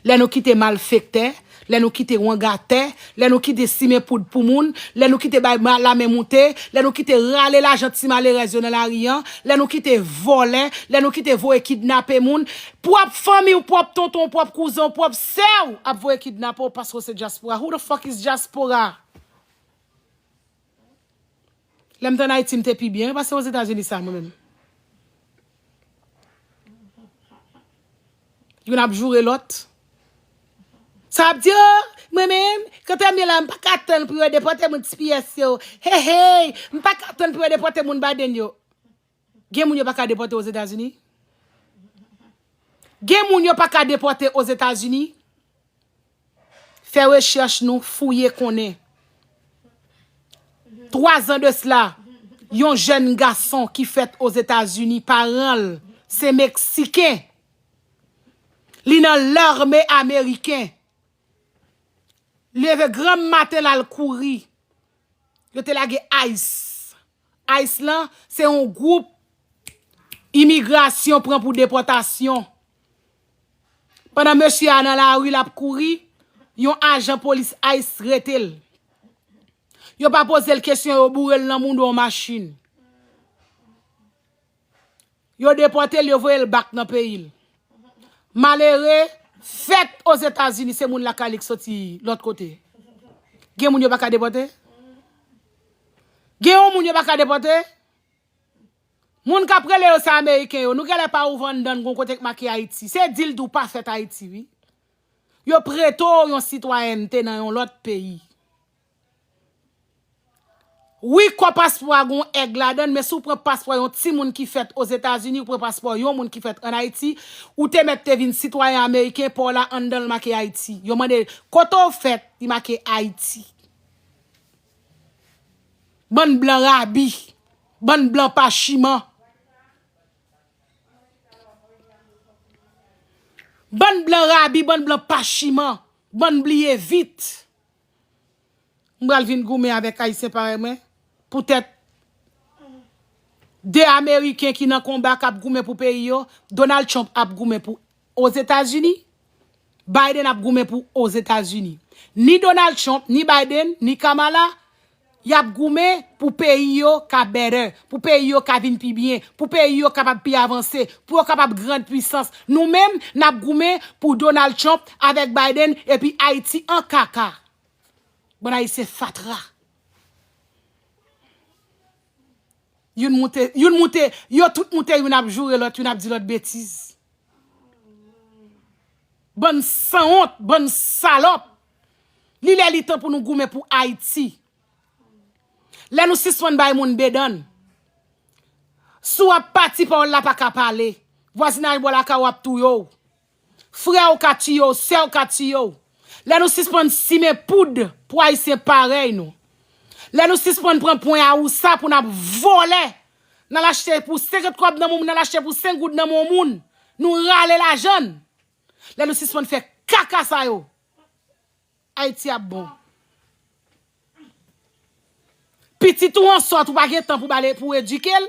Lè nou kite malfektè, lè nou kite wangatè, lè nou kite simen poud pou moun, lè nou kite bay ma-, lame moute, lè nou kite rale lajan ti malerèz yo nan lari an, lè nou kite vòlè, lè nou kite voye kidnape moun, pwòp fanmi w, pwòp tonton w, pwòp kouzen w, pwòp sè w ap voye kidnape w paske w se dyaspora. Who the fuck is diaspora? Lè m t ann Ayiti, m te pi byen pase Ozetazini sa, mwen menm. Youn ap joure lòt. Sa ap di, o, mwen menm, kanta m ye la, m pa ka tann pou yo depòte moun T P S yo. Hey, hey, m pa ka tann pou yo depòte moun Biden yo. Gen moun yo pa ka depòte Ozetazini? Gen moun yo pa ka depòte Ozetazini? Fè rechèch nou, fouye konnen. Twa zan de sila, yon jèn gason ki fèt Ozetazini, paran l se meksiken. Li nan lame ameriken. Leve granm maten l al kouri. Yo te lage ICE. ICE lan, se yon gwoup imigrasyon pran pou depòtasyon. Pandan mesye a nan lari, l ap kouri, yon ajan polis ICE rete l. Yo pa poze l kesyon, yo boure l nan mouda yon machin. Yo depòte l, yo voye l back nan peyi l. Malere fèt Ozetazini, se moun lakay li k soti lòt kote. Gen moun yo pa ka depòte? Gen yon moun yo pa ka depòte? Moun k ap rele yo se ameriken yo. Nou genlè pa ouvè anndan n gon kote k make Ayiti. Se di l tou pa fèt Ayiti, wi. Yo prete w yon sitwayènte nan yon lòt peyi. Wi, kò paspò a gon èg ladan l, men si w pran paspò yon timoun ki fèt Ozetazini, ou pran paspò yon moun ki fèt ann Ayiti, ou te mèt te vin sitwayen ameriken, pa w la anndan l make Ayiti. Yo mande, kote w fèt? Li make Ayiti. Bann blan rabi, bann blan pachiman. Bann blan rabi, bann blan pachiman, bann bliye vit. M pral vin goumen avèk Ayisyen parèy mwen. Poutèt de Ameriken ki nan konba k ap goumen pou peyi yo, Donald Trump ap goumen pou Ozetazini, Biden ap goumen pou Ozetazini. Ni Donald Trump, ni Biden, ni Kamala, y ap goumen pou peyi yo ka better, pou peyi yo ka vin pi byen, pou peyi yo kapab pi avanse, pou yo kapab grand pwisans. Nou menm, n ap goumen pou Donald Trump avèk Biden epi Ayiti an kaka. Bann Ayisyen fatra. Youn moute, youn moute, yo tout moute, youn ap joure lòt, youn ap di lòt betiz. Bann sanwont, bann salòp. Li lè li tan pou nou goumen pou Ayiti. Lè nou sispann bay moun bedann. Si w ap pati, pawòl la pa ka pale. Vwazinaj bò lakay ou ap touye w. Frè w ka tiye w, sè w ka tiye w. Lè nou sispann simen poud pou Ayisyen parèy nou. Lè nou sispann pran pwen awousa pou n ap vòlè. N al achte pou senkant kòb nan men moun, n al achte pou senk goud nan men moun. Nou rale lajan n. Lè nou sispann fè kaka sa yo. Ayiti ap bon. Pitit ou ansòt ou pa gen tan pou bale pou edike l.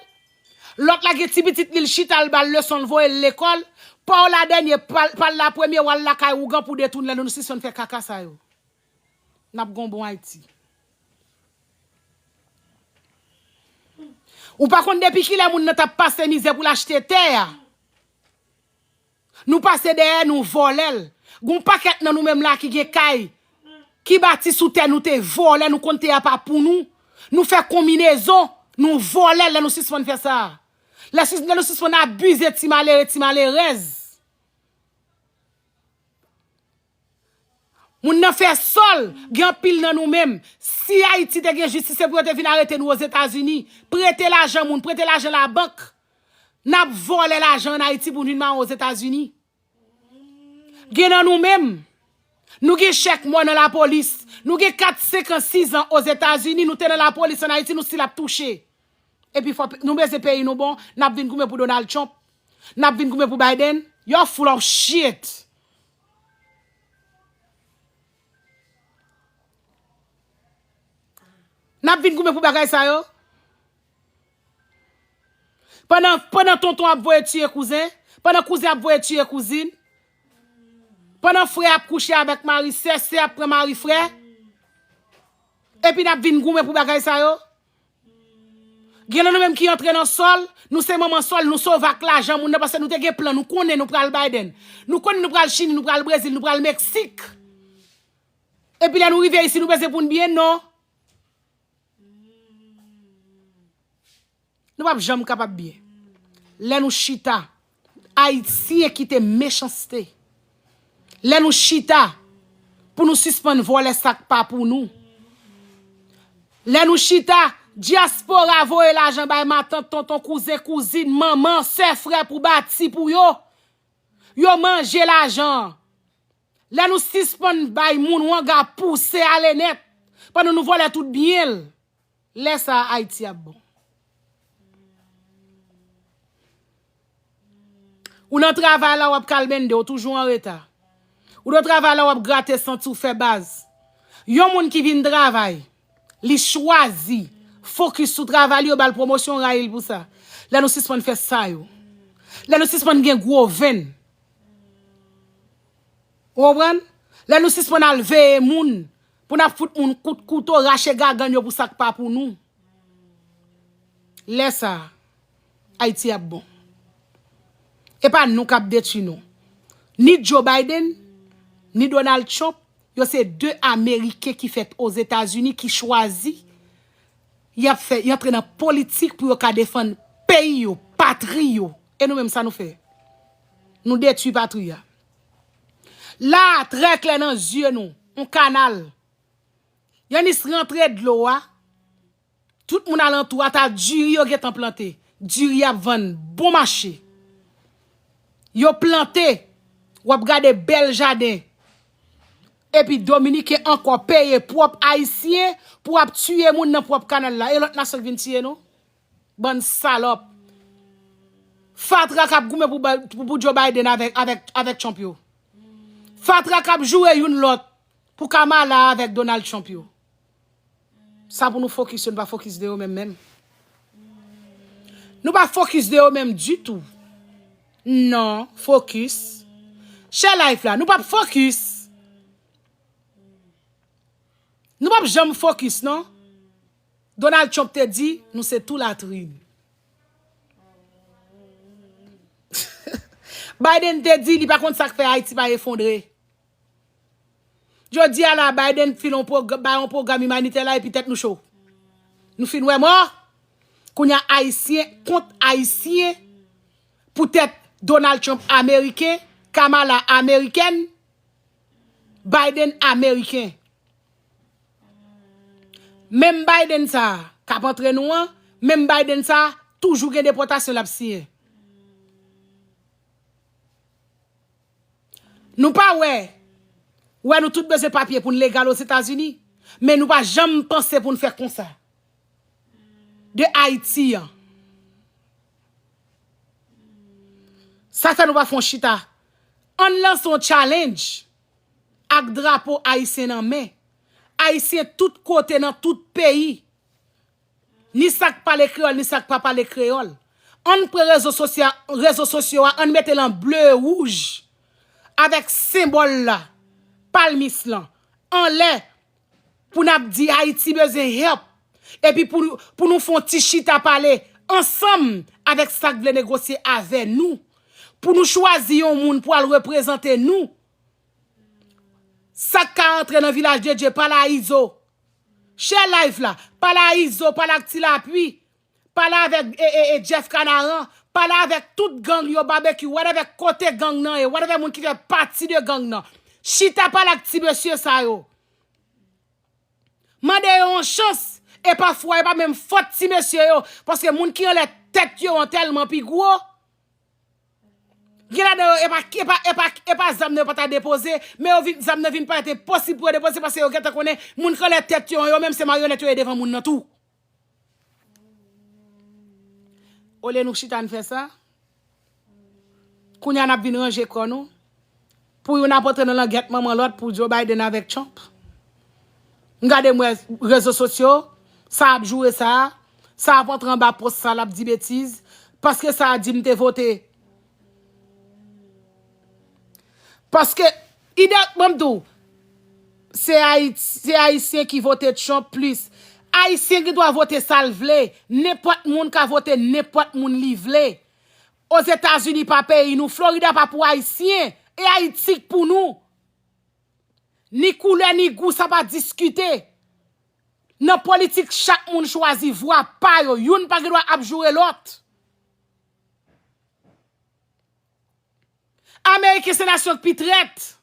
Lòt la gen ti pitit li l chita l ba l leson l voye l lekòl. Pa w la dènye, pa l la premye, w al lakay ougan pou detounen l, nou sispann fè kaka sa yo. N ap gon bon Ayiti. Ou pa konn depi kilè moun nan t ap pase mizè pou l achte tè a. Nou pase dèyè nou vòlè l. Gon pakèt nan nou menm la ki gen kay, ki bati sou tè nou te vòlè, nou konn tè a pa pou nou. Nou fè konminezon, nou vòlè lè nou sispann fè sa. Lè sis- lè nou sispann abize ti malere, ti malerèz. Moun nan fè sòl, gen anpil nan nou menm. Si Ayiti te gen jistis, se pou yo te vin arete nou Ozetazini, prete lajan moun, prete lajan labank. N ap vòlè lajan ann Ayiti pou n vin mare Ozetazini. Gen nan nou menm, nou gen chèk mò nan lapolis, nou gen kat, senk an, sis an Ozetazini, nou te nan lapolis ann Ayiti, nou still ap touche. Epi fò pe- nou bezwen peyi nou bon, n ap vin goumen pou Donald Trump, n ap vin goumen pou Biden. Y'all full of shit. N ap vin goumen pou bagay sa yo. Pandan, pandan tonton ap voye tiye kouzen, pandan kouzen ap voye tiye kouzin, pandan frè ap kouche avèk mari sè, sè ap pran mari frè, epi n ap vin goumen pou bagay sa yo. Gen nan nou menm ki antre nan sòl, nou se manman sòl, nou sove ak lajan moun nan, paske nou te gen plan, nou konnen nou pral Biden. Nou konnen nou pral Chili, nou pral Brezil, nou pral Meksik. Epi lè nou rive isi, nou bezwen pou n byen, non. Nou p ap janm kapab byen. Lè nou chita, Ayisyen kite mechanste. Lè nou chita, pou nou sispann vòlè sa k pa pou nou. Lè nou chita, dyaspora voye lajan bay matant, tonton, kouzen, kouzin, manman, sè, frè pou bati pou yo. Yo manje lajan an. Lè nou sispann bay moun wanga pouse ale nèt, pandan nou vòlè tout byen l, lè sa a Ayiti ap bon. Ou nan travay la, w ap kalbende, ou toujou anreta. Ou nan travay la, w ap grate santi w fè baz. Yon moun ki vin travay, li chwazi fokis sou travay li, yo ba l pwomosyon, rayi l pou sa. Lè nou sispann fè sa yo. Lè nou sispann gen gwo venn. Ou konprann? Lè nou sispann al veye moun, pou n ap fout moun kout kouto, rache gagann yo pou sa k pa pou nou. Lè sa a, Ayiti ap bon. E pa nou k ap detwi nou. Ni Joe Biden, ni Donald Trump, yo se de Ameriken ki fèt Ozetazini, ki chwazi, y ap fè, y antre nan politik pou yo ka defann peyi yo, patri yo. E nou menm, sa nou fè? Nou detwi patri a. La, trè klè nan zye nou, yon kanal. Yanis rantre dlo a, tout moun alantou a, ta diri yo gentan plante. Diri ap vann bon mache. Yo plante, w ap gade bèl jaden. Epi Dominiken ankò peye pwòp Ayisyen pou ap tiye moun nan pwòp kanal la. E lòt nasyon k vin tiye nou? Bann salòp. Fatra k ap goumen pou, pou, pou Joe Biden avèk, avèk, avèk Trump yo. Fatra k ap joure youn lòt pou Kamala avèk Donald Trump yo. Sa pou nou fokis yo, nou pa fokis de yo menm menm. Nou pa fokis de yo menm ditou. Non, fokis. Share live la, nou p ap fokis. Nou p ap janm fokis, non. Donald Trump te di, nou se tou latrin. Biden te di, li pa konn sa k fè Ayiti pa efondre. Jodi a la, Biden fin yon pwog-, bay yon pwogram imanitè la epi tèt nou cho. Nou fin wè mò. Kounye a, Ayisyen kont Ayisyen, poutèt Donald Trump ameriken, Kamala amerikèn, Biden ameriken. Menm Biden sa a k ap antre nou an, menm Biden sa a toujou gen depòtasyon l ap siyen. Nou pa wè, wè nou tout bezwen papye pou n legal Ozetazini, men nou pa janm panse pou n fè konsa. De Ayiti an. Sa fè nou pa fè yon chita. Ann lanse yon challenge ak drapo ayisyen nan men. Ayisyen tout kote nan tout peyi. Ni sa k pale kreyòl, ni sa k pa pale kreyòl. Ann pran rezo sosya-, rezo sosyo a, ann mete l an ble e wouj avèk senbòl la, palmis lan, anlè, pou n ap di Ayiti bezwen help. Epi pou, pou nou fè yon ti chita pale ansanm avèk sa k vle negosye avè nou. Pou nou chwazi yon moun pou al reprezante nou. Sa k ka antre nan Vilaj de Dye, pale a Izo. Share live la, pale a Izo, pale ak Ti Lapli, pale avèk e, e, e Jeff Kanaran, pale avèk tout gang yo, Babekyou, whatever kote gang nan ye, whatever moun ki fè pati de gang nan. Chita pale ak ti mesye sa yo. Mande yo yon chans, e pafwa e pa menm fòt ti mesye yo, paske moun ki anlè tèt yo an tèlman pi gwo. Gen ladan yo, e pa, e pa, e pa, e pa zam nan yo pa ta depoze, men yo vin, zam nan vin parèt enposib pou yo depoze, paske yo gentan konnen moun k anlè tèt yo an, yo menm se maryonèt yo ye devan moun nan tou. Olye nou chita n fè sa, kounye a n ap vin ranje kò nou. Pou youn ap antre nan langèt manman lòt pou Joe Biden avèk Trump. M gade m wè rezo sosyo, sa ap joure sa, sa ap antre anba pòs sa, l ap di betiz. Paske sa a di m te vote. Paske, ide, ban m di w, se Ayit-, se Ayisyen ki vote Trump plis. Ayisyen gen dwa vote sa l vle. Nenpòt moun ka vote nenpòt moun li vle. Ozetazini pa peyi nou. Florida pa pou Ayisyen. E Ayiti k pou nou. Ni koulè, ni gou, sa pa diskite. Nan politik, chak moun chwazi vwa pa yo. Youn pa gen dwa ap joure lòt. Ameriken se nasyon k pi trèt.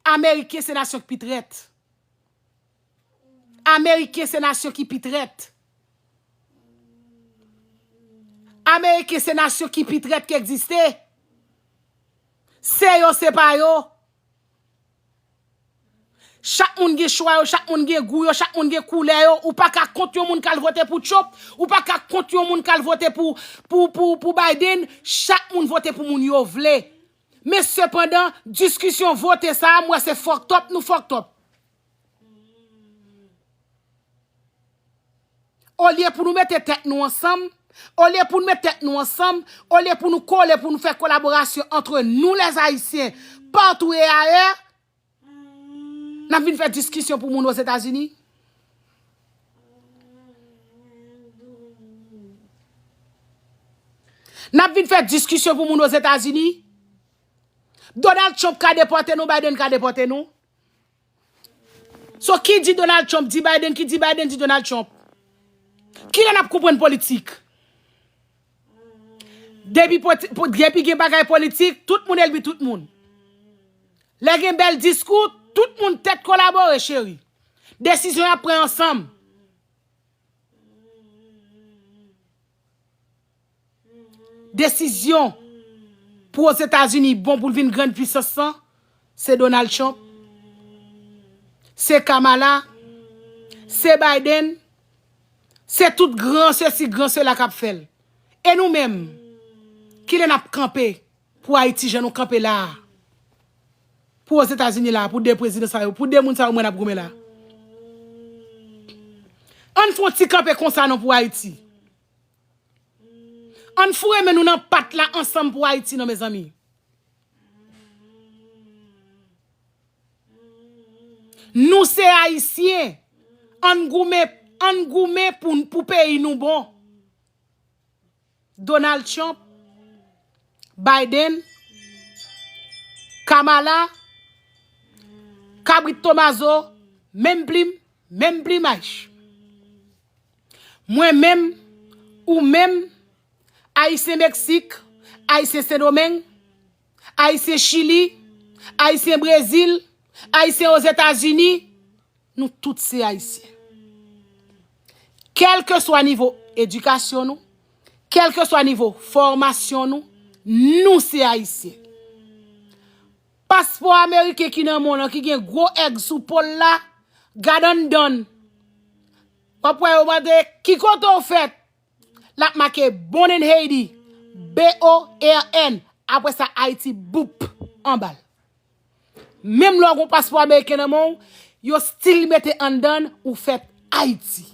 Ameriken se nasyon k pi trèt. Ameriken se nasyon ki pi trèt. Ameriken se nasyon ki pi trèt ki egziste. Se yo, se pa yo. Chak moun gen chwa yo, chak moun gen gou yo, chak moun gen koulè yo. Ou pa ka kont yon moun k al vote pou Trump, ou pa ka kont yon moun k al vote pou, pou, pou, pou Biden. Chak moun vote pou moun yo vle. Men sepandan, diskisyon vote sa a, m wè se fucked up nou fucked up. Olye pou nou mete tèt nou ansanm, olye pou nou met tèt nou ansanm, olye pou nou kole, pou nou fè kolaborasyon antre nou, lèzayisyen, patou e ayè, n ap vin fè diskisyon pou moun Ozetazini. N ap vin fè diskisyon pou moun Ozetazini. Donald Trump ka depòte nou, Biden ka depòte nou. So, ki di Donald Trump, di Biden, ki di Biden, di Donald Trump. Kilè n ap konprann politik? Depi poti-, po-, depi gen bagay politik, tout moun elbi tout moun. Lè gen bèl diskou, tout moun tèt kolabore, cheri. Desizyon y ap pran ansanm. Desizyon pou Ozetazini bon pou l vin grann pwisans lan, se Donald Trump, se Kamala, se Biden, se tout gran sesi, gran sela k ap fè l. E nou menm, kilè n ap kanpe pou Ayiti jan nou kanpe la a? Pou Ozetazini la a, pou de prezidan sa yo, pou de moun sa yo mwen ap goumen la. Ann fè yon ti kanpe konsa non pou Ayiti. Ann foure men nou nan pat la ansanm pou Ayiti non, mezanmi. Nou se Ayisyen. Ann goumen, ann goumen pou, pou peyi nou bon. Donald Trump, Biden, Kamala, Kabrit Tomazo, menm plim, Menm plimaj. Mwen menm, ou menm, Ayisyen Meksik, Ayisyen Sendomeng, Ayisyen Chili, Ayisyen Brezil, Ayisyen Ozetazini, nou tout se Ayisyen. Kèlkeswa nivo edikasyon nou, kèlkeswa nivo fòmasyon nou, nou se Ayisyen. Paspò ameriken ki nan men w lan, ki gen gwo èg sou po l la, gad anndan l. W ap wè yo mande, "Ki kote w fèt?" L ap make "Born in Haiti", B O R N. Apre sa, Ayiti, boup, anba l. Menm lè w gen paspò ameriken nan men w, yo still mete anndan l, ou fèt Ayiti.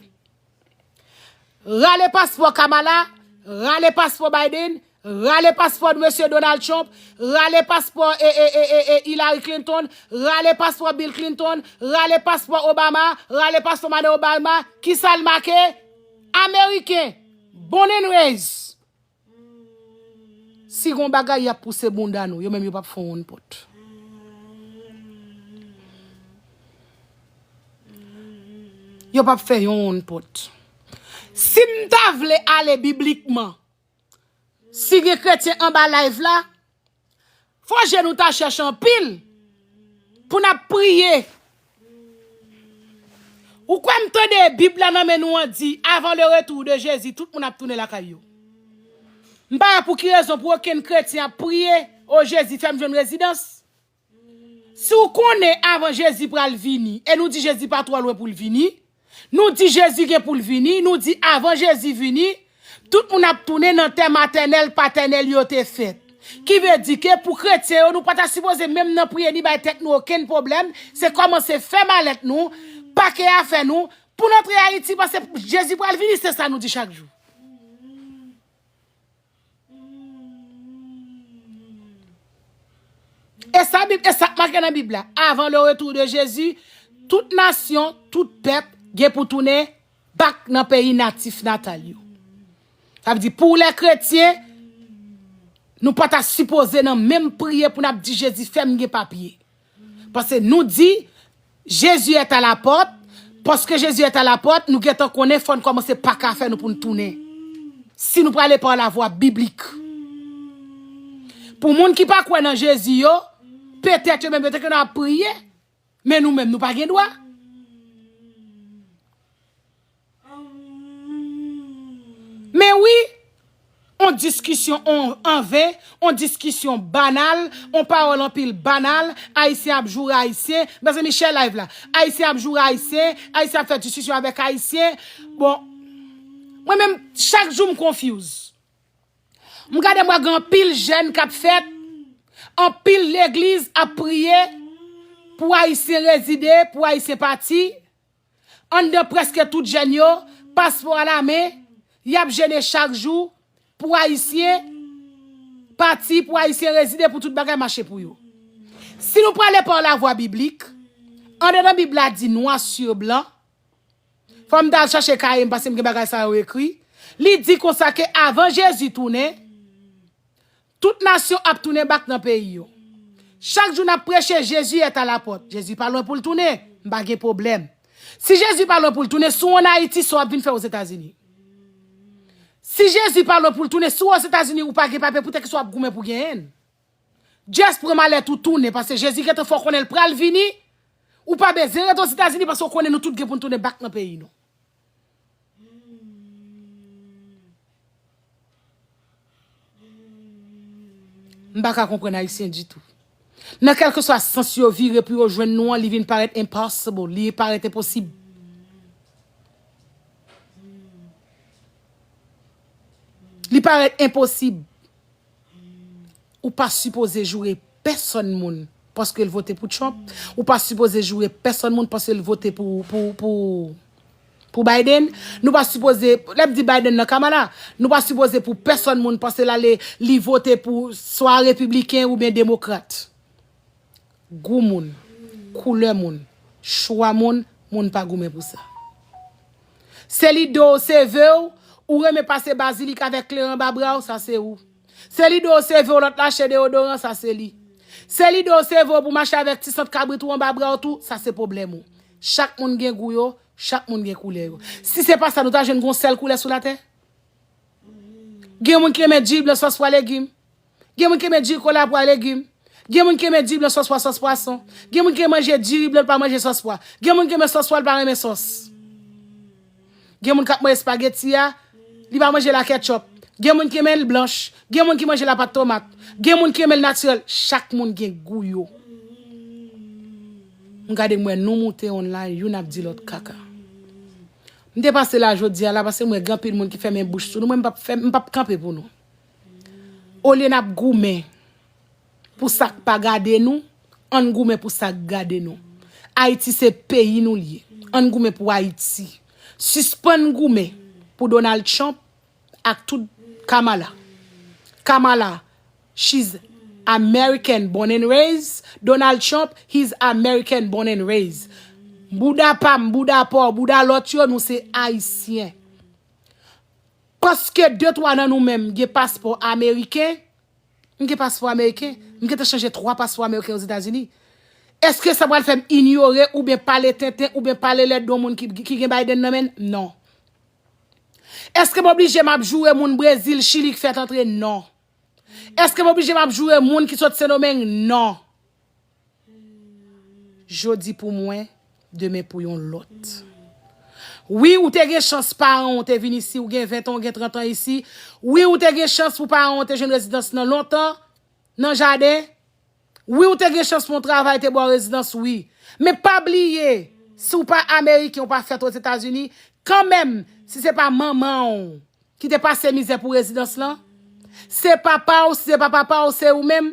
Rale paspò Kamala, rale paspò Biden, rale paspò Mesye Donald Trump, rale paspò e, e, e, e, e, Hillary Clinton, rale paspò Bill Clinton, rale paspò Obama, rale paspò madan Obama. Kisa l make? Ameriken. Born and raised. Si gon bagay y ap pouse bounda nou, yo menm yo p ap fè yon wonn pòt. Yo p ap fè yon wonn pòt. Si m ta vle ale biblikman, si gen kretyen anba live la, fò je nou ta chèch anpil pou n ap priye. Ou kwè m tande Bib la nan men nou an di, "Avant le retour de Jésus, tout moun ap tounen lakay yo." M pa wè pou ki rezon pou okenn kretyen ap priye, "O Jezi, fè m jwenn rezidans." Si w konnen avan Jezi pral vini, e nou di Jezi pa twò lwen pou l vini, nou di Jezi gen pou l vini, nou di avan Jezi vini, tout moun ap tounen nan tè matènèl, patènèl yo te fèt. Ki vle di ke pou kretyen yo, nou pa ta sipoze menm nan priye ni bay tèt nou okenn pwoblèm, se kòmanse fè malèt nou, pake afè nou, pou n antre Ayiti, paske Jezi pral vini, se sa nou di chak jou. E sa Bib, e sa k make nan Bib la, "Avant le retour de Jésus, tout nasyon, tout pèp gen pou tounen back nan peyi natif natal yo." Sa vle di, pou lè kretyen, nou pa ta sipoze nan menm priye pou n ap di, "Jezi, fè m gen papye." Paske nou di, "Jésus est à la porte." Paske Jezi est à la porte, nou gentan konnen fò n kòmanse pake afè nou pou n tounen. Si nou prale pa lavwa biblik. Pou moun ki pa kwè nan Jezi yo, petèt yo menm yo te konn ap priye, men nou menm nou pa gen dwa. Men wi, on diskisyon on, an ven, on diskisyon banal, on pawòl anpil banal, Ayisyen ap joure Ayisyen. Mezanmi, share live la. Ayisyen ap joure Ayisyen, Ayisyen ap fè diskisyon avèk Ayisyen. Bon, mwen menm, chak jou m confuse. M gade m wè gen anpil jèn k ap fèt, anpil legliz ap priye pou Ayisyen rezide, pou Ayisyen pati. Anndan prèske tout jèn yo, paspò alamen, y ap jene chak jou pou Ayisyen pati, pou Ayisyen rezide, pou tout bagay mache pou yo. Si nou prale pa lavwa biblik, andedan Bib la di nwa si blan, fò m ta al chache kaye m paske m gen bagay sa yo ekri, li di konsa ke avan Jezi tounen, tout nasyon ap tounen back nan peyi yo. Chak jou n ap preche, "Jezi est à la porte." Jezi pa lwen pou l tounen, m pa gen pwoblèm. Si Jezi pa lwen pou l tounen, si w ann Ayiti, sa w ap vin fè Ozetazini? Si Jezi pa lwen pou l tounen, si w Ozetazini, ou pa gen papye, poutèt ki sa w ap goumen pou genyen l? Just pran malèt ou tounen, paske Jezi gentan fè w konnen l pral vini, ou pa bezwen rete Ozetazini, paske w konnen nou tout gen pou n tounen back nan peyi nou. M pa ka konprann Ayisyen ditou. Nan kèlkeswa sans yo vire pou yo jwenn nou an, li vin parèt impossible, li parèt enposib. Li parèt enposib. Ou pa sipoze joure pèsonn moun paske l vote pou Trump. Ou pa sipoze joure pèsonn moun paske l vote pou, pou, pou, pou Biden. Nou pa sipoze, lè m di Biden nan Kamala, nou pa sipoze pou pèsonn moun paske l ale, li vote pou swa repibliken oubyen demokrat. Gou moun, koulè moun, chwa moun, moun pa goumen pou sa. Se lide w, se ve w, ou renmen pase bazilik avèk kleren anba bra w, sa se ou. Se lide w, se ve w, lòt l achte deyodoran, sa se li. Se lide w, se ve w pou mache avèk ti sant kabrit ou anba bra w tou, sa se pwoblèm ou. Chak moun gen gou yo, Chak moun gen koulè yo. Si se pa sa, nou ta jwenn gon sèl koulè sou latè? Gen moun ki renmen diri blan sòs pwa legim. Gen moun ki renmen diri kola pwa legim. Gen moun ki renmen diri blan sòs pwa sòs pwason. Gen moun ki renmen manje diri blan, l pa manje sòs pwa. Gen moun ki renmen sòs pwa, l pa renmen sòs. Gen moun k ap manje espageti a, li pa manje l ak ketchup. Gen moun ki renmen l blanch. Gen moun ki manje l a pat tomat. Gen moun ki renmen l natirèl. Chak moun gen gou yo. M gade m wè nou moute online, youn ap di lòt kaka. M te pase la jodi a la, paske m wè gen anpil moun ki fèmen bouch sou nou. Mwen, m p ap fè, m p ap kanpe pou nou. Olye n ap goumen pou sa k pa gade nou, ann goumen pou sa k gade nou. Ayiti se peyi nou l ye. Ann goumen pou Ayiti. Sispann goumen pou Donald Trump ak tout Kamala. Kamala, she's American born and raised. Donald Trump, he's American born and raised. Bouda pa m, bouda pa w, bouda lòt yo, nou se Ayisyen. Paske de twa nan nou menm gen paspò ameriken, m gen paspò ameriken, m gentan chanje twa paspò ameriken Ozetazini. Èske sa pral fè m inyore oubyen pale tenten oubyen pale lèd de yon moun ki, ki gen Biden nan men l? Non. Èske m oblije m ap joure moun Brezil, Chili k fèt antre? Non. Èske m oblije m ap joure moun ki sot Sendomeng? Non. Jodi pou mwen, demen pou yon lòt. Wi, ou te gen chans paran w te vin isi, ou gen ven tan, ou gen trant an isi. Wi, ou te gen chans pou paran w te jwenn rezidans nan lontan, nan jaden. Wi, ou te gen chans pou yon travay te ba w rezidans, wi. Men pa bliye, si w pa ameriken, ou pa fèt Ozetazini, kanmenm, si se pa manman w ki te pase mizè pou rezidans lan, se papa w, si se pa papa w, se ou menm.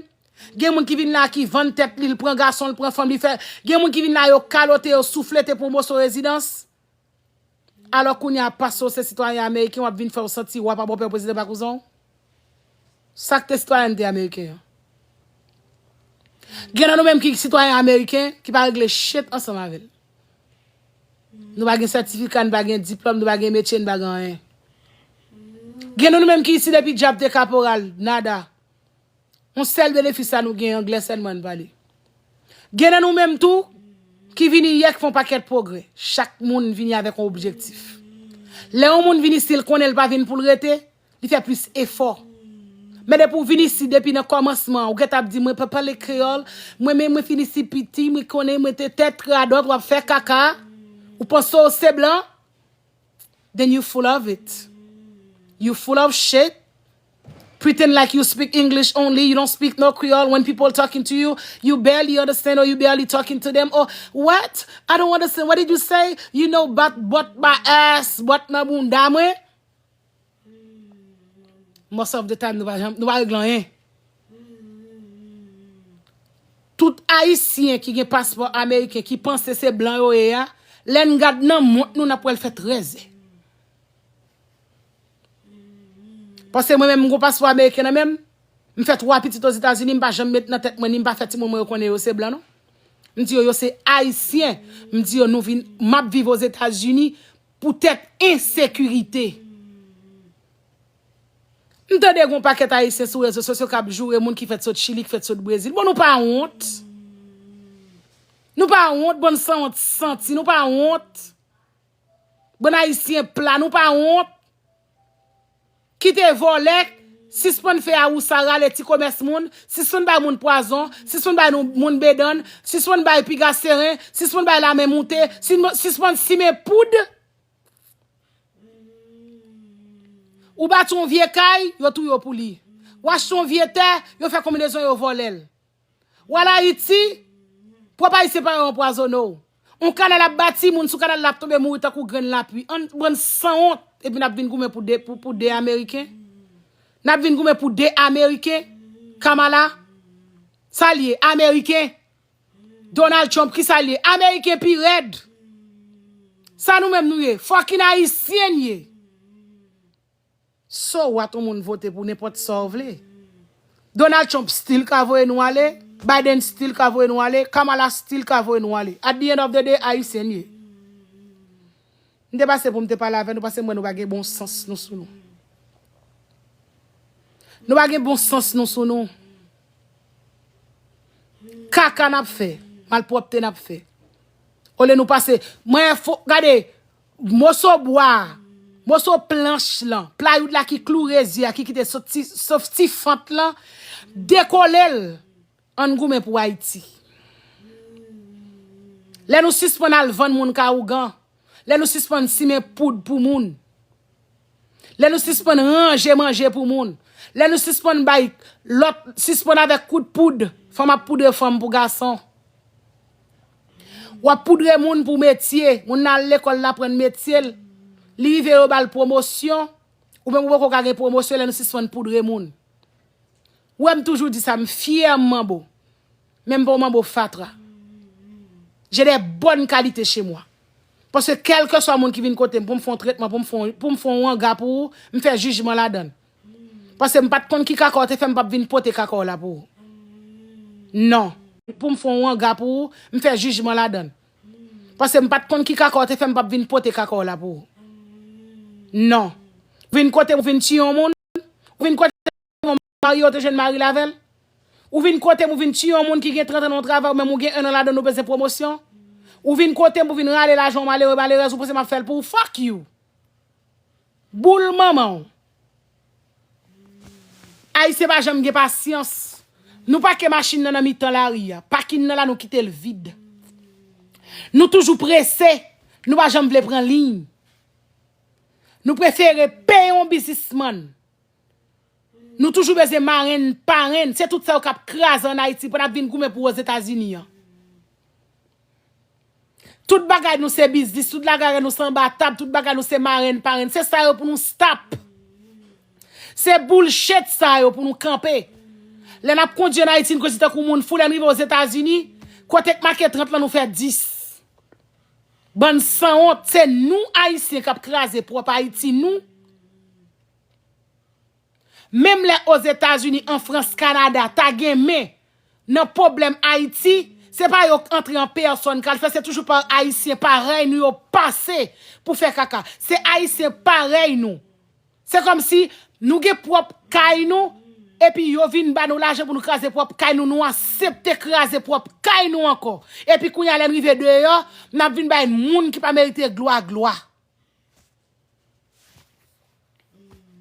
Gen moun ki vin la ki vann tèt li, l pran gason, l pran fanm, li fè. Gen moun ki vin la, yo kalote, yo souflete pou yon moso rezidans. Alò kounye a, paske w se sitwayen ameriken, w ap vin fè w santi wa pa bòpè w, prezidan pa kouzen w? Sa k te sitwayènte ameriken an? Gen nan nou menm ki sitwayen ameriken ki pa regle shit ansanm avè l. Nou pa gen sètifika, nou pa gen diplòm, nou pa gen metye, nou pa gen anyen. Gen nan nou menm ki isi depi djab te kaporal, nada. Yon sèl benefis la nou gen, anglè sèlman n pale. Gen nan nou menm tou ki vini yè k fè yon pakèt pwogrè. Chak moun vini avèk yon objektif. Lè yon moun vini, si l konnen l pa vin pou l rete, li fè plis efò. Men depi w vin isi, depi nan kòmansman, ou gentan ap di, "Mwen pa pale kreyòl, mwen menm mwen fin isi piti, mwen konnen mwen te tèt radòt, w ap fè kaka, ou panse w se blan?" Then you full of it. You full of shit. Pretend like you speak English only. You don't speak no Creole. When people talking to you, you barely understand or you barely talking to them. Or what? I don't understand. What did you say? You know, but, but my ass, but nan bounda mwen. Most of the time, nou pa janm, nou pa regle anyen. Tout Ayisyen ki gen paspò ameriken ki panse se blan yo ye a, lè n gad nan mont nou, n ap wè l fè trèzè. Paske mwen menm, m gon paspò ameriken nan men m, m fè twa pitit Ozetazini, m pa janm met nan tèt mwen, ni m pa fè timoun mwen yo konnen yo se blan, non. M di yo, yo se Ayisyen. M di yo, nou vin, m ap viv Ozetazini poutèt ensekirite. M tande gon pakèt Ayisyen sou rezo sosyo k ap joure moun ki fèt sot Chili, ki fèt sot Brezil. Bon, nou pa wont? Nou pa wont, bann sanwont santi, nou pa wont? Bann Ayisyen pla, nou pa wont? Kite vòlè, sispann fè awousa, rale ti komès moun, sispann bay moun pwazon, sispann bay nou, moun bedann, sispann bay piga seren, sispann bay lamen moute, sispann, sispann simen poud. Ou bati yon vye kay, yo touye w pou li. Ou achte yon vye tè, yo fè konbinezon, yo vòlè l. Ou al Ayiti, pwòp Ayisyen paran w anpwazone w. Yon kanal ap bati, moun sou kanal la ap tonbe mouri tankou grenn lapli. Ann, bann sanwont, epi n ap vin goumen pou de, pou, pou de Ameriken. N ap vin goumen pou de Ameriken. Kamala, sa l ye? Ameriken. Donald Trump, ki sa l ye? Ameriken pi rèd. Sa nou menm nou ye? Fucking Ayisyen n ye. So what, yon moun vote pou nenpòt sa w vle. Donald Trump still ka voye nou ale. Biden still ka voye nou ale. Kamala still ka voye nou ale. At the end of the day, Ayisyen n ye. M te pase pou m te pale avè nou, paske m wè nou pa gen bon sans nou sou nou. Nou pa gen bon sans nou sou nou. Kaka n ap fè, malpwòpte n ap fè. Olye nou pase, mwen fo, gade, moso bwa, moso planch lan, playoud la ki kloure zye a, ki kite sot ti, sof ti fant lan, dekole l. Ann goumen pou Ayiti. Lè nou sispann al vann moun ka ougan, lè nou sispann simen poud pou moun, lè nou sispann ranje manje pou moun, lè nou sispann bay lòt, sispann avèk kout poud, fanm ap poudre fanm pou gason. W ap poudre moun pou metye, moun nan al lekòl l aprann metye l, li rive yo ba l pwomosyon, ou menm ou poko ka gen pwomosyon lè nou sispann poudre moun. Ou wè m toujou di sa, m fyè m manbo. Men m pa yon manbo fatra. J'ai des bonnes qualités chez moi. Paske kèlkeswa moun ki vin kote m pou m fè yon tretman, pou m fè yon, pou m fè yon wanga pou ou, m fè jijman ladann. Paske m pa t konn ki kaka w te fè, m p ap vin pote kaka w la pou ou. Non. Pou m fè yon wanga pou ou, m fè jijman ladann. Paske m pa t konn ki kaka w te fè, m p ap vin pote kaka w la pou ou. Non. Ou vin kote m, ou vin tiye yon moun, ou vin kote m, yon marye, ou te jwenn mari l avè l. Ou vin kote m, ou vin tiye yon moun ki gen trant an nan yon travay, ou menm ou gen en an ladann, ou bezwen pwomosyon. Ou vin kote m, ou vin rale lajan yon malere, malerèz, ou panse m ap fè l pou ou. Fuck you. Boul manman w. Ayisyen pa janm gen pasyans. Nou pake machin nan nan mitan lari a. Pakin nan la, nou kite l vid. Nou toujou prese. Nou pa janm vle pran liy. Nou prefere peye yon biznismann. Nou toujou bezwen marenn, parenn. Se tout sa yo k ap kraze ann Ayiti, pou n ap vin goumen pou Ozetazini an. Tout bagay nou se biznis, tout bagay nou se anba tab, tout bagay nou se marenn, parenn. Se sa yo pou nou stop. Se bullshit sa yo pou nou kanpe. Lè n ap kondui ann Ayiti, n kondui tankou moun fou, lè n rive Ozetazini, kote k make trant lan, nou fè dis. Bann sanwont, se nou Ayisyen k ap kraze pwòp Ayiti nou. Menm lè Ozetazini, an Frans, Kanada ta gen men nan pwoblèm Ayiti, se pa yo k antre an pèsòn k al fè, se toujou pa Ayisyen parèy nou yo pase pou fè kaka. Se Ayisyen parèy nou. Se kòmsi nou gen pwòp kay nou, epi yo vin ba nou lajan pou nou kraze pwòp kay nou, nou aksepte kraze pwòp kay nou ankò. Epi kounye a lè n rive deyò, n ap vin bay moun ki pa merite glwa, glwa.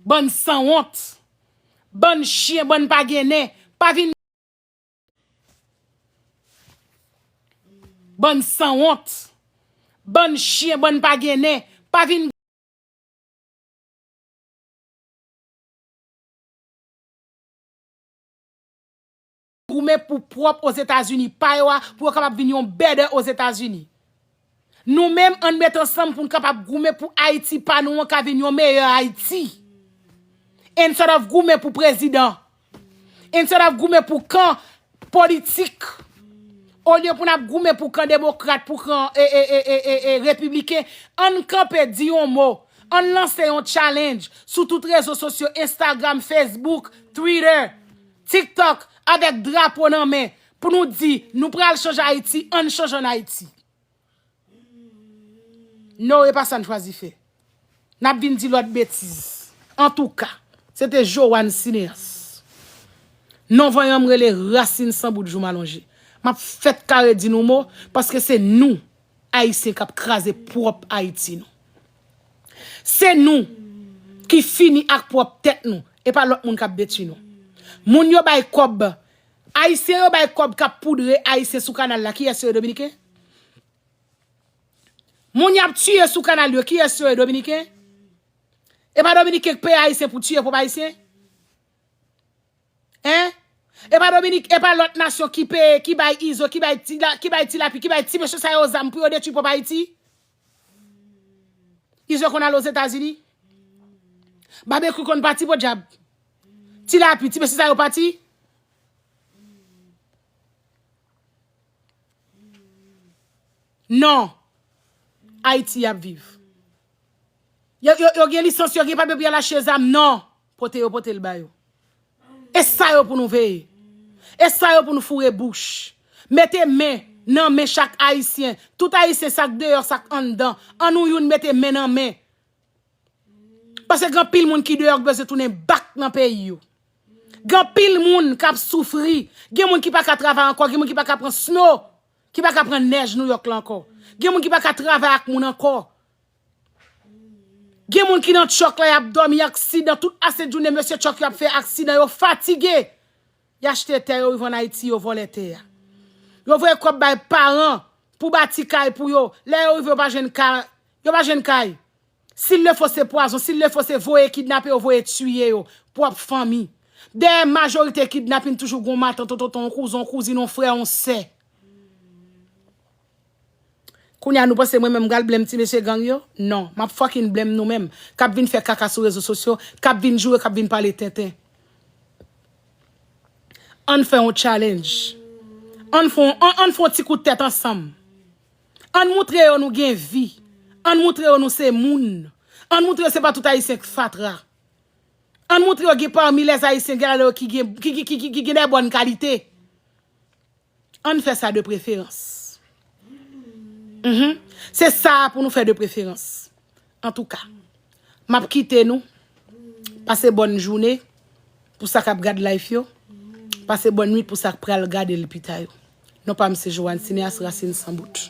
Bann sanwont. Bann chen, bann pa gen nen. Pa vin. Bann sanwont. Bann chen, bann pa gen nen. Pa vin goumen pou pwòp Ozetazini pa yo a, pou yo kapab vin yon bèdè Ozetazini. Nou menm, ann met ansanm pou n kapab goumen pou Ayiti pa nou an ka vin yon meyè Ayiti. Instead of goumen pou prezidan. Instead of goumen pou kan politik. Olye pou n ap goumen pou kan demokrat, pou kan, e, e, repibliken, ann kanpe, di yon mo. Ann lanse yon challenge sou tout rezo sosyo, Instagram, Facebook, Twitter, TikTok, avèk drapo nan men, pou nou di, nou pral chanje Ayiti, ann chanje ann Ayiti. No, e pa sa n chwazi fè. N ap vin di lòt betiz. Antouka, se te Joanne Cineas. Non vanyan m rele Rasin San Bout Jou M Alonje. M ap fèt kare di nou mo, paske se nou, Ayisyen, k ap kraze pwòp Ayiti nou. Se nou ki fini ak pwòp tèt nou, e pa lòt moun k ap detwi nou. Moun yo bay kòb, Ayisyen yo bay kòb k ap poudre Ayisyen sou kanal la, kiyès yo ye, Dominiken? Moun y ap tiye sou kanal yo, kiyès yo ye, Dominiken? E pa Dominiken k peye Ayisyen pou tiye pwòp Ayisyen? Hein? E pa Dominik, e pa lòt nasyon ki peye, ki bay Izo, ki bay Ti La, ki bay Ti Lapi, ki bay ti mesye sa yo zam pou yo detwi pwòp Ayiti? Izo konn al Ozetazini? Babekyou konn pati, podyab. Ti Lapi, ti mesye sa yo pati? Non. Ayiti y ap viv. Yo, yo, yo gen lisans, yo gen papye pou y al achte zam? Non. Pote yo pote l ba yo. E sa yo pou nou veye. E sa yo pou nou foure bouch. Mete men nan men chak Ayisyen. Tout Ayisyen, sa k deyò, sa k anndan. An nou youn mete men nan men. Paske gen anpil moun ki deyò k bezwen tounen bak nan peyi yo. Gen anpil moun k ap soufri. Gen moun ki pa ka travay ankò, gen moun ki pa ka pran sno. Ki pa ka pran nèj Nouyòk la ankò. Gen moun ki pa ka travay ak moun ankò. Gen moun ki nan tchòk la, y ap dòmi, aksidan, tout asent jounen mesye tchòk yo ap fè aksidan, yo fatige. Y achte tè, yo rive ann Ayiti, yo vòlè tè a. Yo voye kòb bay paran pou bati kay pou yo. Lè yo rive, yo pa jwenn ka, yo pa jwenn kay. S'il le faut, se pwazon. S'il le faut, se voye kidnape yo, voye tiye yo. Pwòp fanmi. Dèyè majorite kidnapin toujou gon matant, tonton, yon kouzin, yon kouzin, yon frè, yon sè. Kounye a nou panse mwen menm m pral blame ti mesye gang yo? Non, m ap fucking blame nou menm k ap vin fè kaka sou rezo sosyo, k ap vin joure, k ap vin pale tenten. Ann fè yon challenge. Ann fè yon, ann, ann fè yon ti kout tèt ansanm. Ann moutre yo nou gen vi. Ann moutre yo nou se moun. Ann moutre yo se pa tout Ayisyen k fatra. Ann moutre yo gen pami lèz Ayisyen gen la ki gen, ki, ki, ki, ki, ki gen de bòn kalite. Ann fè sa de preferans. Mhm. Se sa pou nou fè de preferans. Antouka, m ap kite nou. Pase bòn jounen pou sa k ap gad live yo. Pase bòn nwit pou sa k pral gade l pita yo. Non pa m se Joanne Cinéas, Racine Sans Bout.